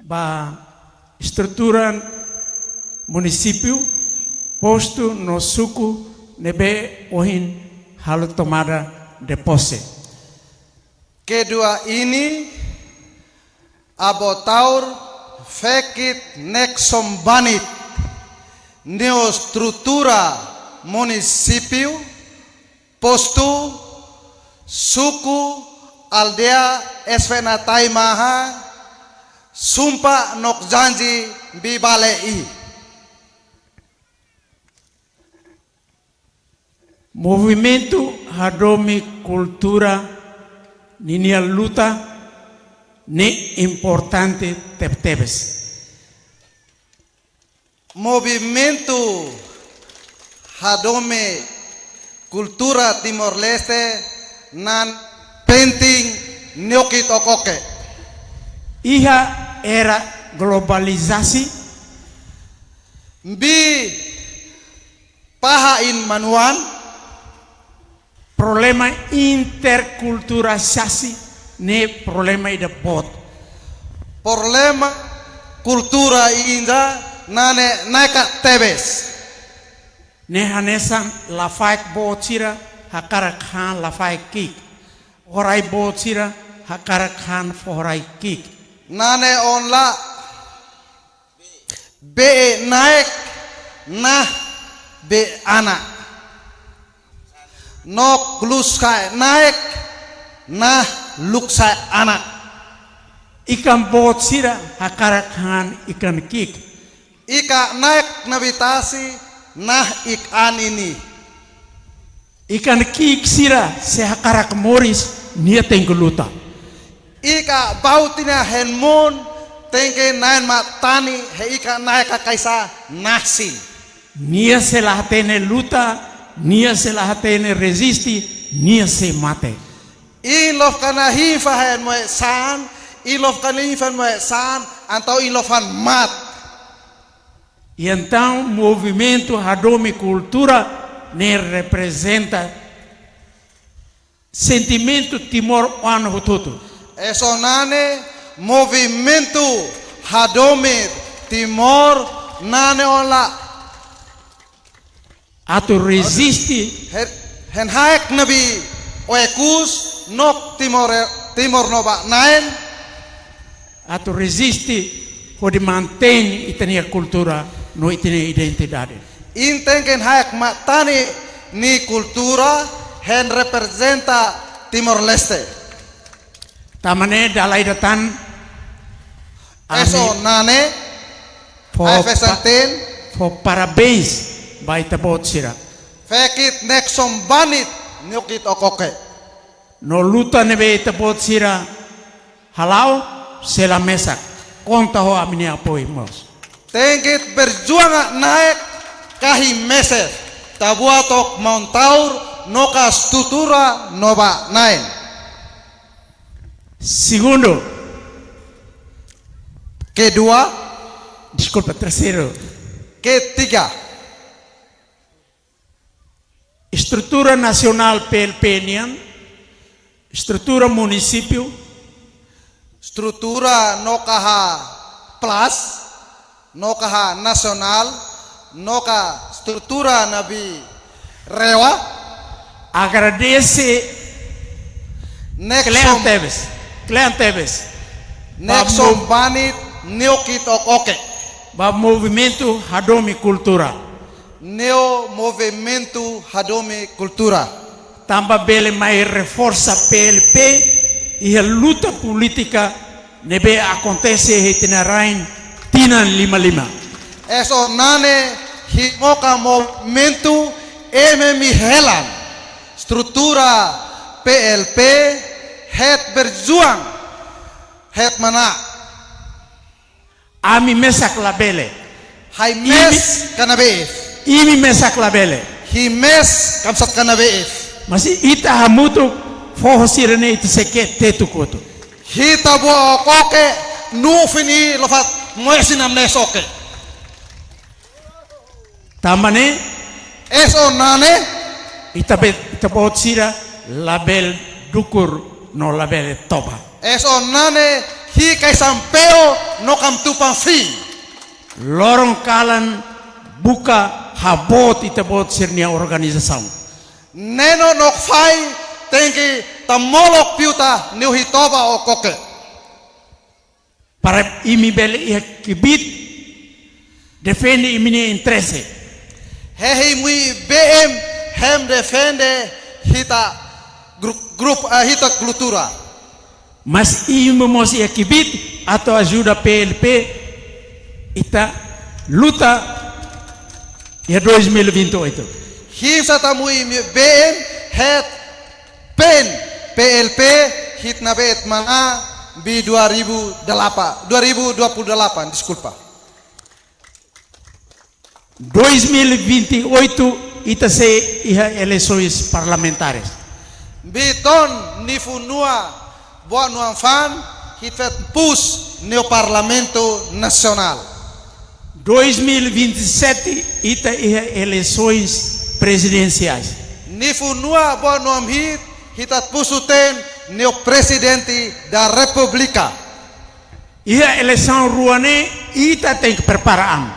ba estrutura munisípiu, postu no suku ne'ebé ohin halo tomada de posse. Kedua ini, Avó Taur Fekit Noekson Banit, neo estrutura munisípiu, postu, suku, aldeia, S V Nataima, sumpa nok janji bi bale i. Movimentu Hadomi Kultura ninia luta ne'e importante tebetebes. Movimentu Hadomi Kultura Timor-Leste nan penting niukit okoke. Iha era globalizasaun, bi paha in manuan, problema interkulturalizasaun Ne'e problema ida boot. Problema kultura ida ne'e naek tebes. Ne'e hanesan lafaek boot sira hakarak han lafaek ki'ik. Foho-rai boot sira hakarak han foho-rai ki'ik. Ne'e ona la bee naek na'ak bee anak. No luksa'e naek na'ak luksa'e anak. Ikan boot sira hakarak han ikan ki'ik. Ikan naek ne'ebé tasi na'ak ikan ini. Ikan ki'ik sira se hakarak moris, nia tenke luta. Ikan baut nia hein moon, tenke na'in mak tani, he ikan naek ka kaisa nasin. Nia se la hatene luta, nia se la hatene reziste, nia sei mate. Imi la'ós kona hifa hein moe saan, imi la'ós kona hifa moe saan, entaun imi la'ós han mat. E entaun, movimentu hadomi kultura ne'e reprezenta sentimentu timoroan hotu-hotu. Eso nane movimentu hadomi Timor nane ona la atu reziste. Her-, hein haek ne'ebé oekusi no Timor, Timor no ba na'in. Atu reziste hodi mantein ita-nia kultura no ita-nia identidade. Imi tenke haek mak tani imi-nia kultura hein reprezenta Timor-Leste. Tanba ne'e dala ida tan, eso nane, fó pa-, fó parabéns ba ita-boot sira. Fekit Nixon Banit, Niokit Okoke. No luta ne'ebé ita-boot sira hala'o, sei la mesak. Konta ho ami-nia apoiu mós. Tenke berjuang naek kahi meses. Ita-boot to'o maun-taur no ka estrutura no ba na'in. Segundu. Kedua. Deskulpa, terseiru. Ketiga. Estrutura nasionál P L P nian, estrutura munisípiu, estrutura no ka haat plus, no ka haat nasionál, no ka estrutura ne'ebé REWA. Agradese Nixon, kle'an tebes, kle'an tebes. Ba Nixon mov-, Banit, Niokit Okoke. Ba movimentu hadomi kultura. Ne'e movimentu hadomi kultura. Tanba bele mai reforsa P L P iha luta polítika ne'ebé akontese iha ita-nia rain tinan lima lima. Eso nane himoka movimentu M M I helan. Estrutura P L P het berjuang, het manán. Ami mesak labele. Imi, imi mesak labele. Imi mesak labele. Imi mesak labele. Mas ita hamutuk foho sira-ne'e ita sei ke'e tetu kotu. Ita-boot Okoke, no fini lofat moe sinam ne soke. Tanba ne'e, eso nane, ita be-, ita-boot sira labele dukur no labele toba. Eso nane, hika isan peo no kam tupan fin. Loron kalan buka haboot ita-boot sira-nia organizasaun. Neno nok fai tenke tamolok piuta niu hitoba Okoke. Para imi bele iha kbiit defende imi-nia interese. Hehe imi B M hein defende ita-nia gru-, grupu, eh, ita-nia kultura. Mas imi mós iha kbiit atu ajuda P L P ita luta iha dois mil e vinte e oito. Him sa tamu imi B M het pen P L P hit na bet mana bi dua ribu delapan, dua ribu dua puluh delapan, deskulpa. Dois mil e vinte e oito ita sei iha eleisoens parlamentares. Biton Nifu Nua, Boa Nua Fan, hit fet pus niu Parlamentu Nasionál. Dois mil e vinte e sete ita iha eleisoens prezidensiais. Nifu Nua, Boa Nua Hit, hit fet pus ten Ne'e Prezidente da Repúblika. Iha eleisaun rua ne'e, ita tenke prepara an.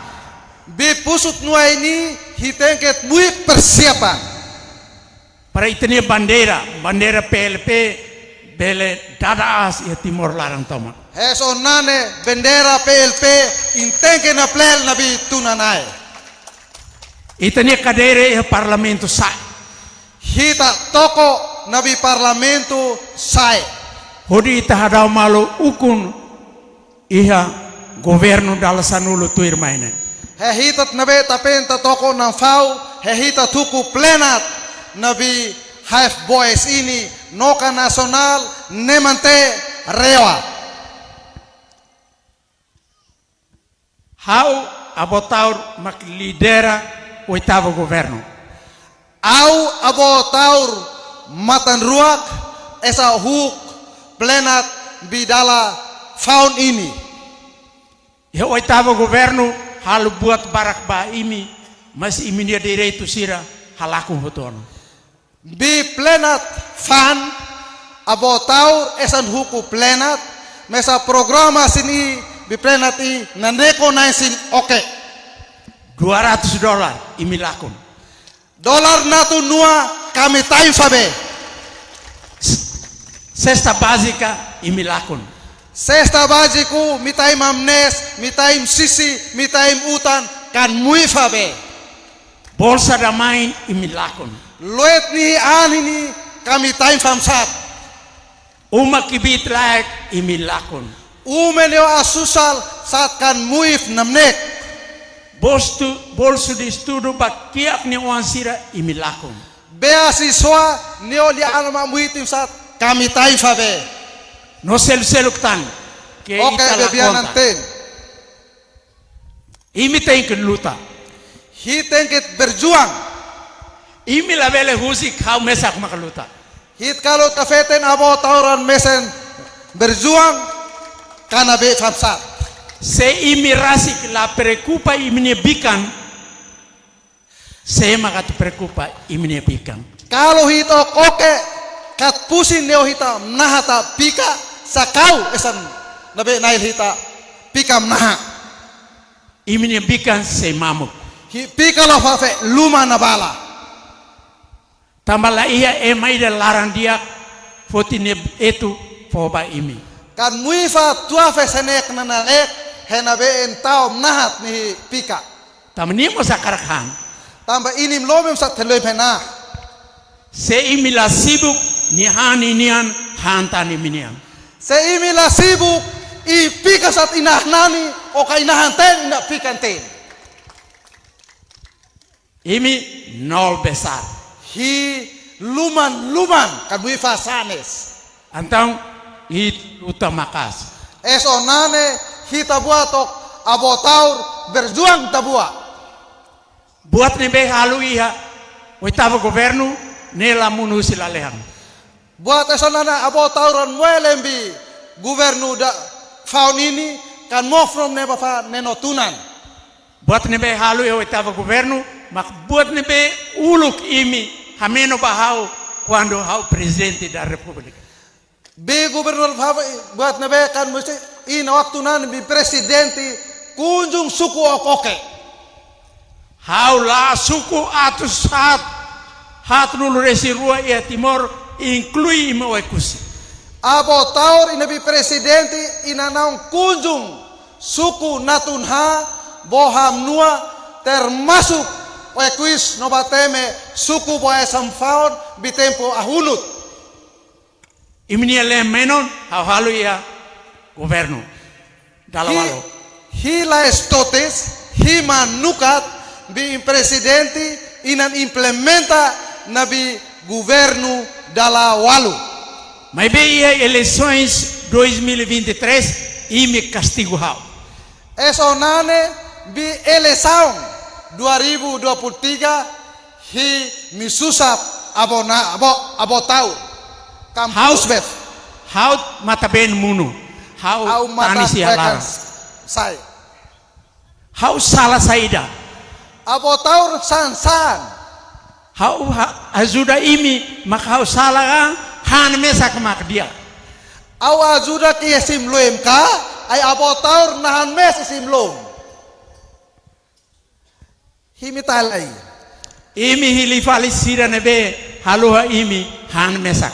Bi pusu ida-ne'e, ita tenke muitu persiapan. Para ita-nia bandeira, bandeira P L P, bele dada aas iha Timor laran tomak. Hanesan ne'e bandeira P L P, ita tenke napleel ne'ebé tun iha ne'e. Ita-nia kadeira iha Parlamentu sa'e. Ita toko ne'ebé Parlamentu sa'e. Hodi ita hadau malu ukun iha governu dala sanulu tuirmai ne'e. He ita ne'ebé ita tenta toko nafau, he ita tuku plenária ne'ebé Hive Boys nian, no ka nasionál, ne'e mante rewa. Ha'u Avó Taur mak lidera oitavu governu. Ha'u Avó Taur matan-ruak hanesan huk plenária ne'ebé dala faun nian. Iha oitavu governu halo buat barak ba imi, mas imi-nia direitu sira halakon hotu ona. Bi plenária fa'an, Avó Taur hanesan huk plenária, mas programa sira-ne'e bi plenária ne'e nakonu na'in-neen oke. Dua ratus dolar imi lakon. Dolar natun-nua imi tain fali. Sesta bázika imi lakon. Sesta bázika imi tain maun-na'in, imi tain sisi, imi tain utan, imi muitu fali. Bolsa da Mãe imi lakon. Loot ninia an nian imi tain fali sat. Uma kbiit-laek imi lakon. Uma ne'e asusal sat imi muitu namnek. Bolsu, bolsu de estudu ba kiak nia oan sira imi lakon. Beasiswa ne'e lia an mak muitu sat imi tain fali. No selu-seluk tan. Ke Oke, ita la bebianan konta. Ten. Imi tenke luta. Ita tenke berjuang. Imi labele husik ha'u mesak mak luta. Ita kalau tafeten Avó Taur an mesak berjuang, imi bele faham sat. Se imi rasik la preokupa imi-nia bikan, sé mak atu preokupa imi-nia bikan? Kalau ita oke, kat pusin ne'e ita naha ita bikan, sakau hanesan ne'ebé nail ita bikan naha. Imi-nia bikan sei mamuk. Ita bikan la fó fe luma na bala. Tanba la iha ema ida laran di'ak foti nia etu fó ba imi. Imi muitu fó tuir fe senek nanaek, hanesan ne'ebé ita naha ita bikan. Tanba nia mós hakarak han. Tanba imi-nia loos mós sat hela iha ne'e. Se imi la sibuk, nia han ninian, han tan imi-nian. Se imi la sibuk, imi bikan sat imi-nia an nian, ou ka imi-nia han ten, imi bikan ten. Imi nol besar. Imi luman-luman, imi muitu fó sanes. Entaun, ita luta maka'as. Hanesan ne'e, ita buat tok, Avó Taur, berjuang ita buat. Buat ne'ebé halo iha oitavu governu, ne'e la monu husi lalehan. Buat hanesan ne'e Avó Taur an moe lembi governu da faun nian, imi mós from ne'ebá fó ne'e no tunan. Buat ne'ebé halo iha oitavu governu, mak buat ne'ebé uluk imi hameno ba ha'u, kuandu ha'u Prezidente da Repúblika. Be governu fó buat ne'ebé imi muitu, iha waktu ne'ebá imi prezidente, kunjung suku oke-oke. Ha'u la'o suku atus haat, haatnulu-resin-rua iha Timor, inklui imi Oekusi. Avó Taur iha ne'ebé prezidente, iha na'in-neen kunjung suku natun haat, boham nua, termasuk Oekusi no Bateme, suku boe samfaun, bi tempu ahunut. Imi-nia lei menon, ha'u halo iha governu. Dala Imi, walu. Imi la estotes, imi manukat, bi prezidente, inan implementa, ne'ebé governu dala walu. Maibé iha eleisoens dois mil e vinte e três, imi kastigu ha'u. Hanesan ne'e, bi eleisaun dua ribu dua puluh tiga, imi susar Avó na, Avó, Avó Taur. Kam Ha'u, husbef. Ha'u matan-been monu. Ha'u Ha'u matan tanis iha bekan laran. Sai. Ha'u sala saida. Avó Taur sasán. Ha'u ha-, ajuda imi, mak ha'u sala ka, han mesak mak di'ak. Ha'u ajuda iha simu loon ka, ai Avó Taur nahan mesak simu loon. Imi tala lai. Imi hili fali sira ne'ebé haluha imi han mesak.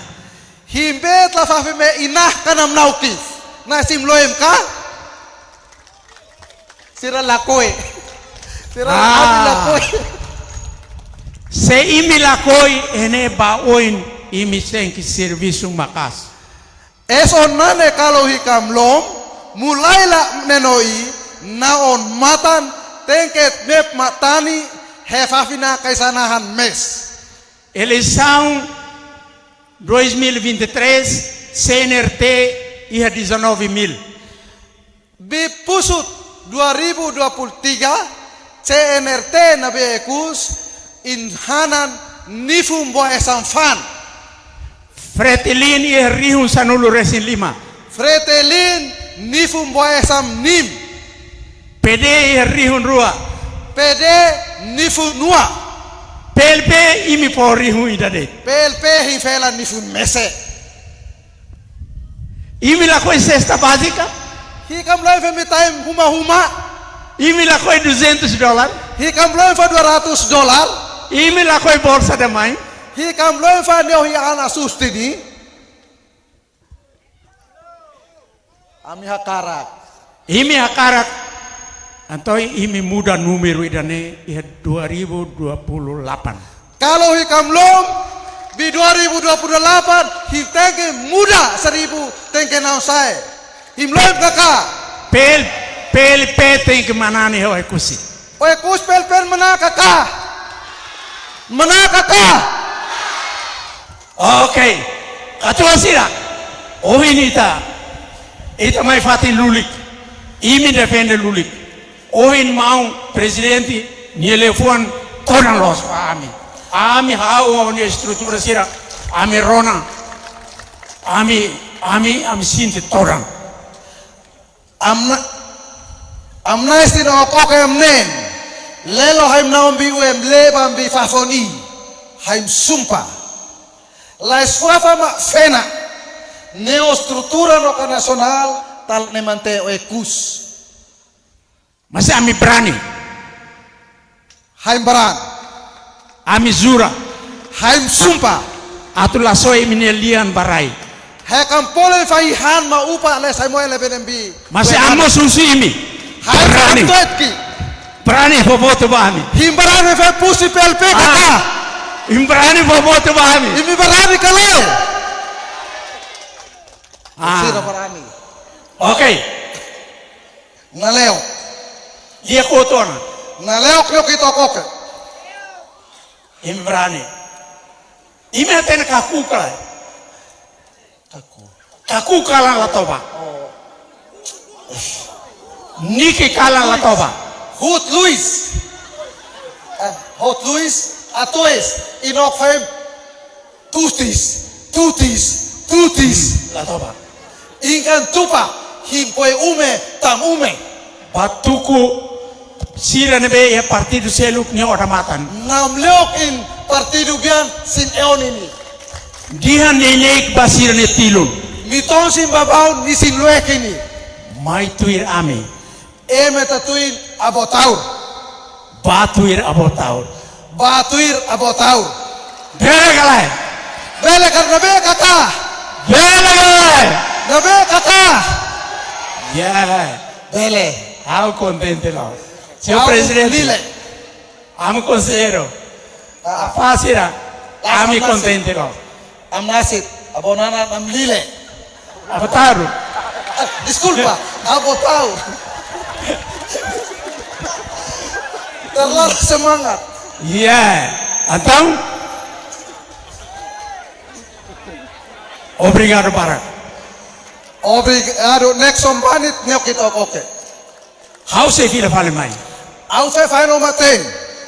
Imi be tla fafe me inah kanam naukis. Na simu loon ka? Sira lakohi. Sira Ah. Ami lakohi. Se imi lakohi, ne'e ba oin imi tenke servisu maka'as. Es on nane kalau hikam lom, mulai la nenoi, na on matan, tenke mep matani, he fafina kaisanahan mes. Eleisaun dois mil e vinte e três, C N R T iha dezanove mil. Bi pusut dua ribu dua puluh tiga, C N R T ne'ebé Oekusi, iha hanan nifun boa esan faan. Fretilin iha rihun sanulu resin lima. Fretilin nifun boa esan nim. P D iha rihun rua. P D nifun nua. P L P imi fó rihun ida de'it. P L P hifela nifun mesak. Imi lakohi sesta bázika? Hikam loon fó mai ita-nia uma-uma. Imi lakohi duzentos dólar? Hikam loon fó dua ratus dólar. Imi lakohi bolsa da mãe? Hikam loon fó nia ohi ana susteni. Ami hakarak. Imi hakarak. Entaun imi muda númeru ida-ne'e iha dua ribu dua puluh delapan. Kalau hikam lom, bi dua ribu dua puluh delapan, imi tenke muda seribu tenke nau sai. Imi lom ka ka? P L, P L P tenke manán iha Oekusi. Oekusi P L P manán ka ka? Manán ka ka? Oke. Katuas sira. Ohin ita, ita mai fatin lulik. Imi defende lulik. Ohin maun prezidente nia liafuan todan loos ba ami. Ami ha'u ho nia estrutura sira. Ami rona. Ami, ami, ami sente todan. Amna, amna isin okoke amnen. Lelo haim naun bi uem leba bi fafoni. Haim sumpa. Lais fuafa ma fena. Neo estrutura no ka nasionál tal ne mante Oekusi. Mas ami brani. Haim brani. Ami jura. Haim sumpa. Atu la soe imi-nia lian ba rai. Hekam pole fai han ma upa le sai moe le benembi. Mas ami mós husu imi. Haim brani. Tuetki. Brani fó votu ba ami. Imi brani fó pusi P L P ka ka? Imi brani fó votu ba ami. Imi brani ka lae? Ah. Sira brani. Oke. Nale'o. Lia koto ona. Nale'o krio kito koke. Imi brani. Imi hatene kaku ka lae? Kaku. Kaku kalan la toba. Oh. Niki kalan la toba. Hut Luis. Eh, Hut Luis, atues, inok fem. Tutis, tutis, tutis. La toba. Ingkan tupa, himpoe ume, tam ume. Ba tuku sira ne'ebé iha partidu seluk nia odamatan. Namleok iha partidu bian sin eon ini. Dehan neineik ba sira-nia tilun. Miton sin babaun nia sin luek ini. Mai tuir ami. Ema ita tuir Avó Taur. Ba tuir Avó Taur. Ba tuir Avó Taur. Bele ka lae? Bele ka ne'ebé ka ka? Bele ka lae? Ne'ebé ka ka? Ya. Bele. Ha'u kontente loos. Señór Prezidente. Lile. Ami konselleiru. Ah. Apa sira? Ah, ami kontente loos. Am nasit, Avó Nana, am Lile. Avó Taur. Ah, deskulpa, Avó Taur. Terlalu semangat. Ya, entaun. Obrigadu barak. Obrigadu, Nixon Banit, nyokit okoke. Ha'u sei fila fali mai. Ha'u sei fali no maten.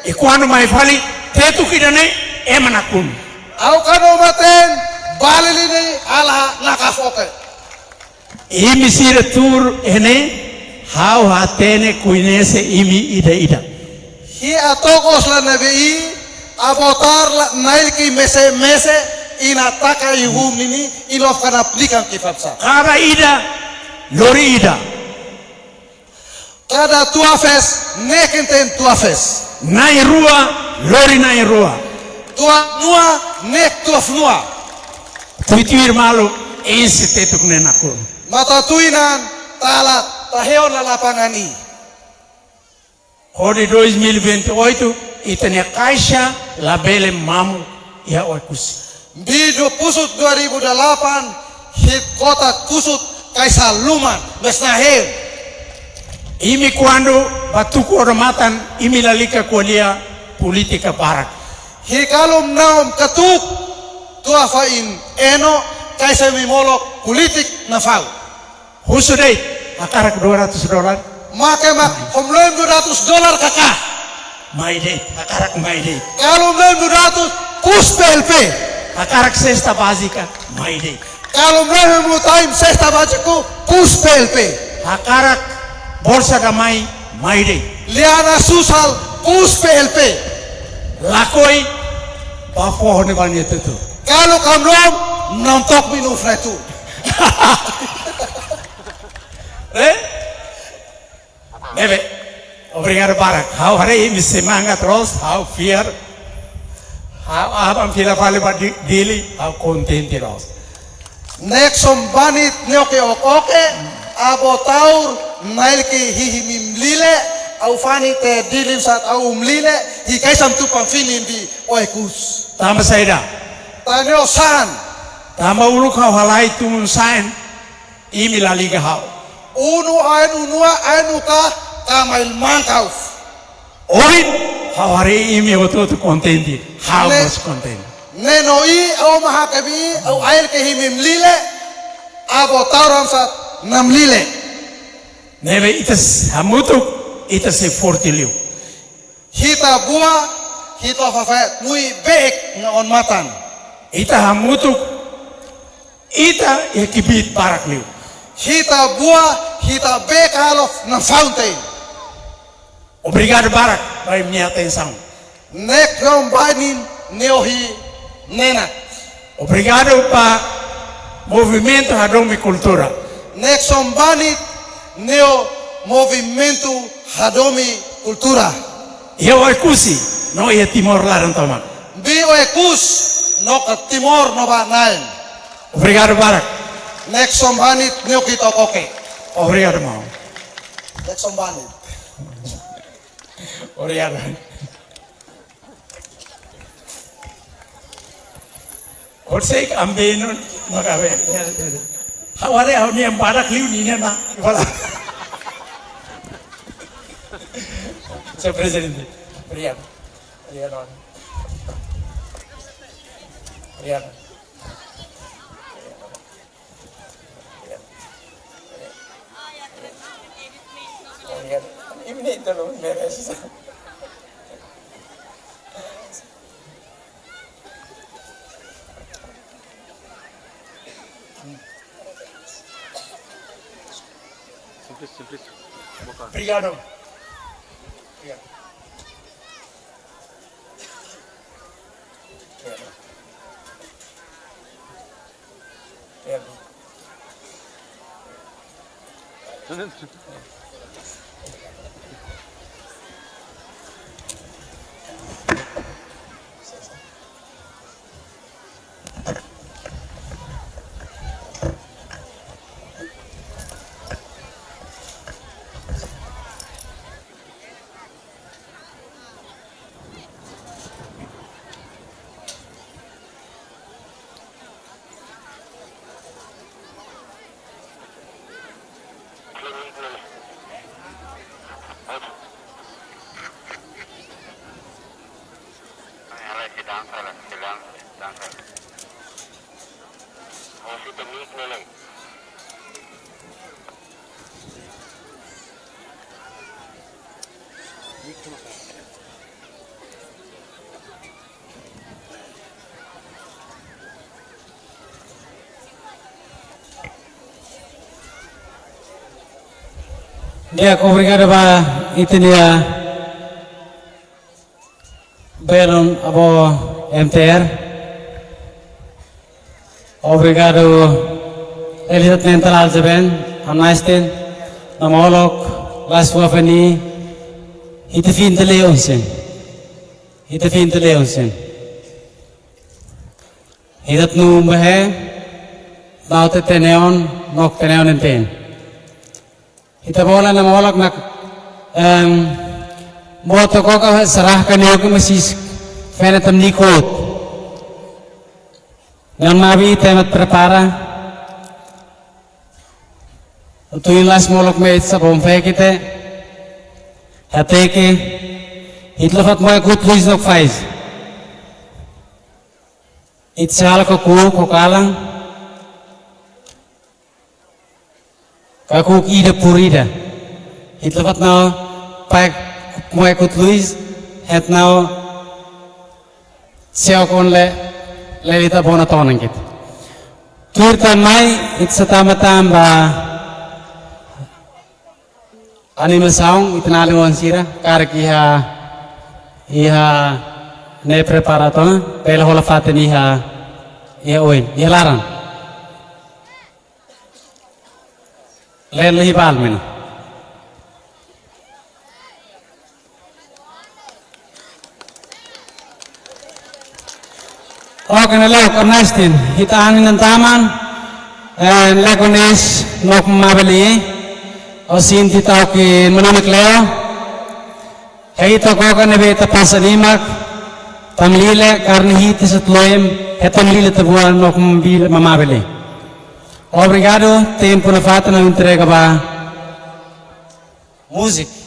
I kuandu mai fali, tetu ida-ne'e, ema nakonu. Ha'u ka no maten, bali lini ala nakafoke. Imi sira tuur iha ne'e, ha'u hatene koñese imi ida-ida. Ha'u tok os la ne'ebé, Avó Taur la nail ki mese mese, Ina taka ihu nini, ilo kana aplika ke fapsa. Kada ida, lori ida. Kada tuafes, ne'e ken ten tuafes. Na'in-rua, lori na'in-rua. Tuaf-nua, ne'e tuaf-nua. Tuir-tuir malu, enxe tetuk ne'e nakonu. Matatuinan, tala, taheon la lapangan i. Hodi dois mil e vinte e oito, ita-nia kaixa labele mamuk iha Oekusi. Bidu pusut dua ribu delapan, hit kota kusut kaixa luman, mes na hel. Imi kuandu bá tuku odamatan, imi lalika ko'alia polítika barak. Hi kalum naum katuk, tua fain eno, kaixa imi molok politik na fau. Husu de'it, hakarak dua ratus dolar. Maka mak, hom loem dua ratus dolar kaka. Mai de'it, hakarak mai de'it. Kalum loem dua ratus, kus P L P. Hakarak sesta bázika, mai de'it. Kalum loem mu taim sesta bázika, kus P L P. Hakarak bolsa damai, mai de'it. Liana susal, kus P L P. Lakohi, bá foho ne'e ba nia tutu. Kalau kam loem, namtok minu fretu. Eh? Ne'ebé, obrigadu barak. Ha'u haree imi semangat loos, ha'u fiar. Ha'u aban fila fali ba Di-, Dili, ha'u kontente loos. Nixon banit nyoke okoke, abo taur, nail ke hihi mim lile, au fani te Dili sat au um lile, hi kaisam tupang fini bi Oekus. Tanba saida? Tanba o san. Tanba uluk ha'u halai tun sain, imi la liga ha'u. Unu ain unua ain uka kamail mangkaus. Ohin, ha'u haree imi hotu-hotu kontente, ha'u Ne-, mós kontente. Ne'e no i, au mahaka bi, au air ke himi mlile, abo tauram sat namlile. Ne'ebé ita s-, hamutuk, ita sei forte liu. Hita bua, hita fafet, mui beek na on matan. Ita hamutuk, ita iha kbiit barak liu. Hita bua, hita beek halo na fountain. Obrigadu barak ba imi-nia atensaun. Nixon banit nyohi nenak. Obrigadu ba Movimentu Hadomi Kultura. Nixon banit nyohi Movimentu Hadomi Kultura. Iha Oekusi, no iha Timor laran tomak. Bi Oekus, no ka Timor no ba nain. Obrigadu barak. Nixon banit nyohi tokoke. Obrigadu, maun. Nixon banit. Obrigadu. Horisehik ambe no makabe. Ha'u haree ha'u-nia badak liu ninia na. Voilà. Señór Prezidente. Obrigadu. Obrigadu. Obrigadu. Obrigadu. Imi-nia ita lo merese. Simples, simples. Boka. Obrigadu. Obrigadu. Obrigadu. Obrigadu. Di'ak, obrigadu ba ita-nia belun avó M T R. Obrigadu, Elizabeth Mental Alzeben, Amnestin, Namolok, Las Wafani, Hitafin Teleonsen, Hitafin Teleonsen. Hidat nu bahe, Naute Teneon, Nok Teneon enten. Ita-boot Namolok nak, em, boto koka sarah ka neo ke masis fene tam nikot. Neon mabi temat prepara. Utuin Las Molok me sabon fe kite. Hateke. Hitlo fat moe kut luis nok faiz. It sala ko ku ko kalang. Kakuk ida por ida. Hitla fat nau paek moe kut luis, het nau seo kon le, le ita bona tonan kit. Tuir tan mai, it sa tama tamba animasaun, it na le wan sira, karik iha, iha ne prepara tonan, pela hola fatin iha, iha oin, iha laran. Lele hibal mena. Oke, na leo, Ernestin. Hita anin nan taman. En leko nes nok mabeli. O sinti tau ke mename kleo. Hei to koka ne'ebé ita pasa nimak, tamlile karne hiti sut loem, he tamlile ita-boot nok mabili mamabili. Obrigadu, tempu nafatin ha'u entrega ba múzika.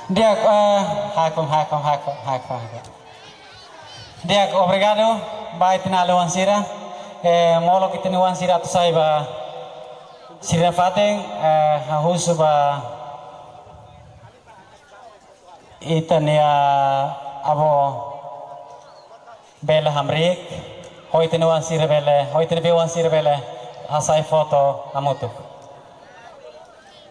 Di'ak, eh, hakon, hakon, hakon, hakon, hakon. Di'ak, obrigadu ba ita-nia alin sira. Eh, molok ita-nia oan sira atu sai ba sira-nia fatin, eh, ha'u husu ba ita-nia avó bele hamriik, ho ita-nia oan sira bele, ho ita-nia bei-oan sira bele hasai foto hamutuk.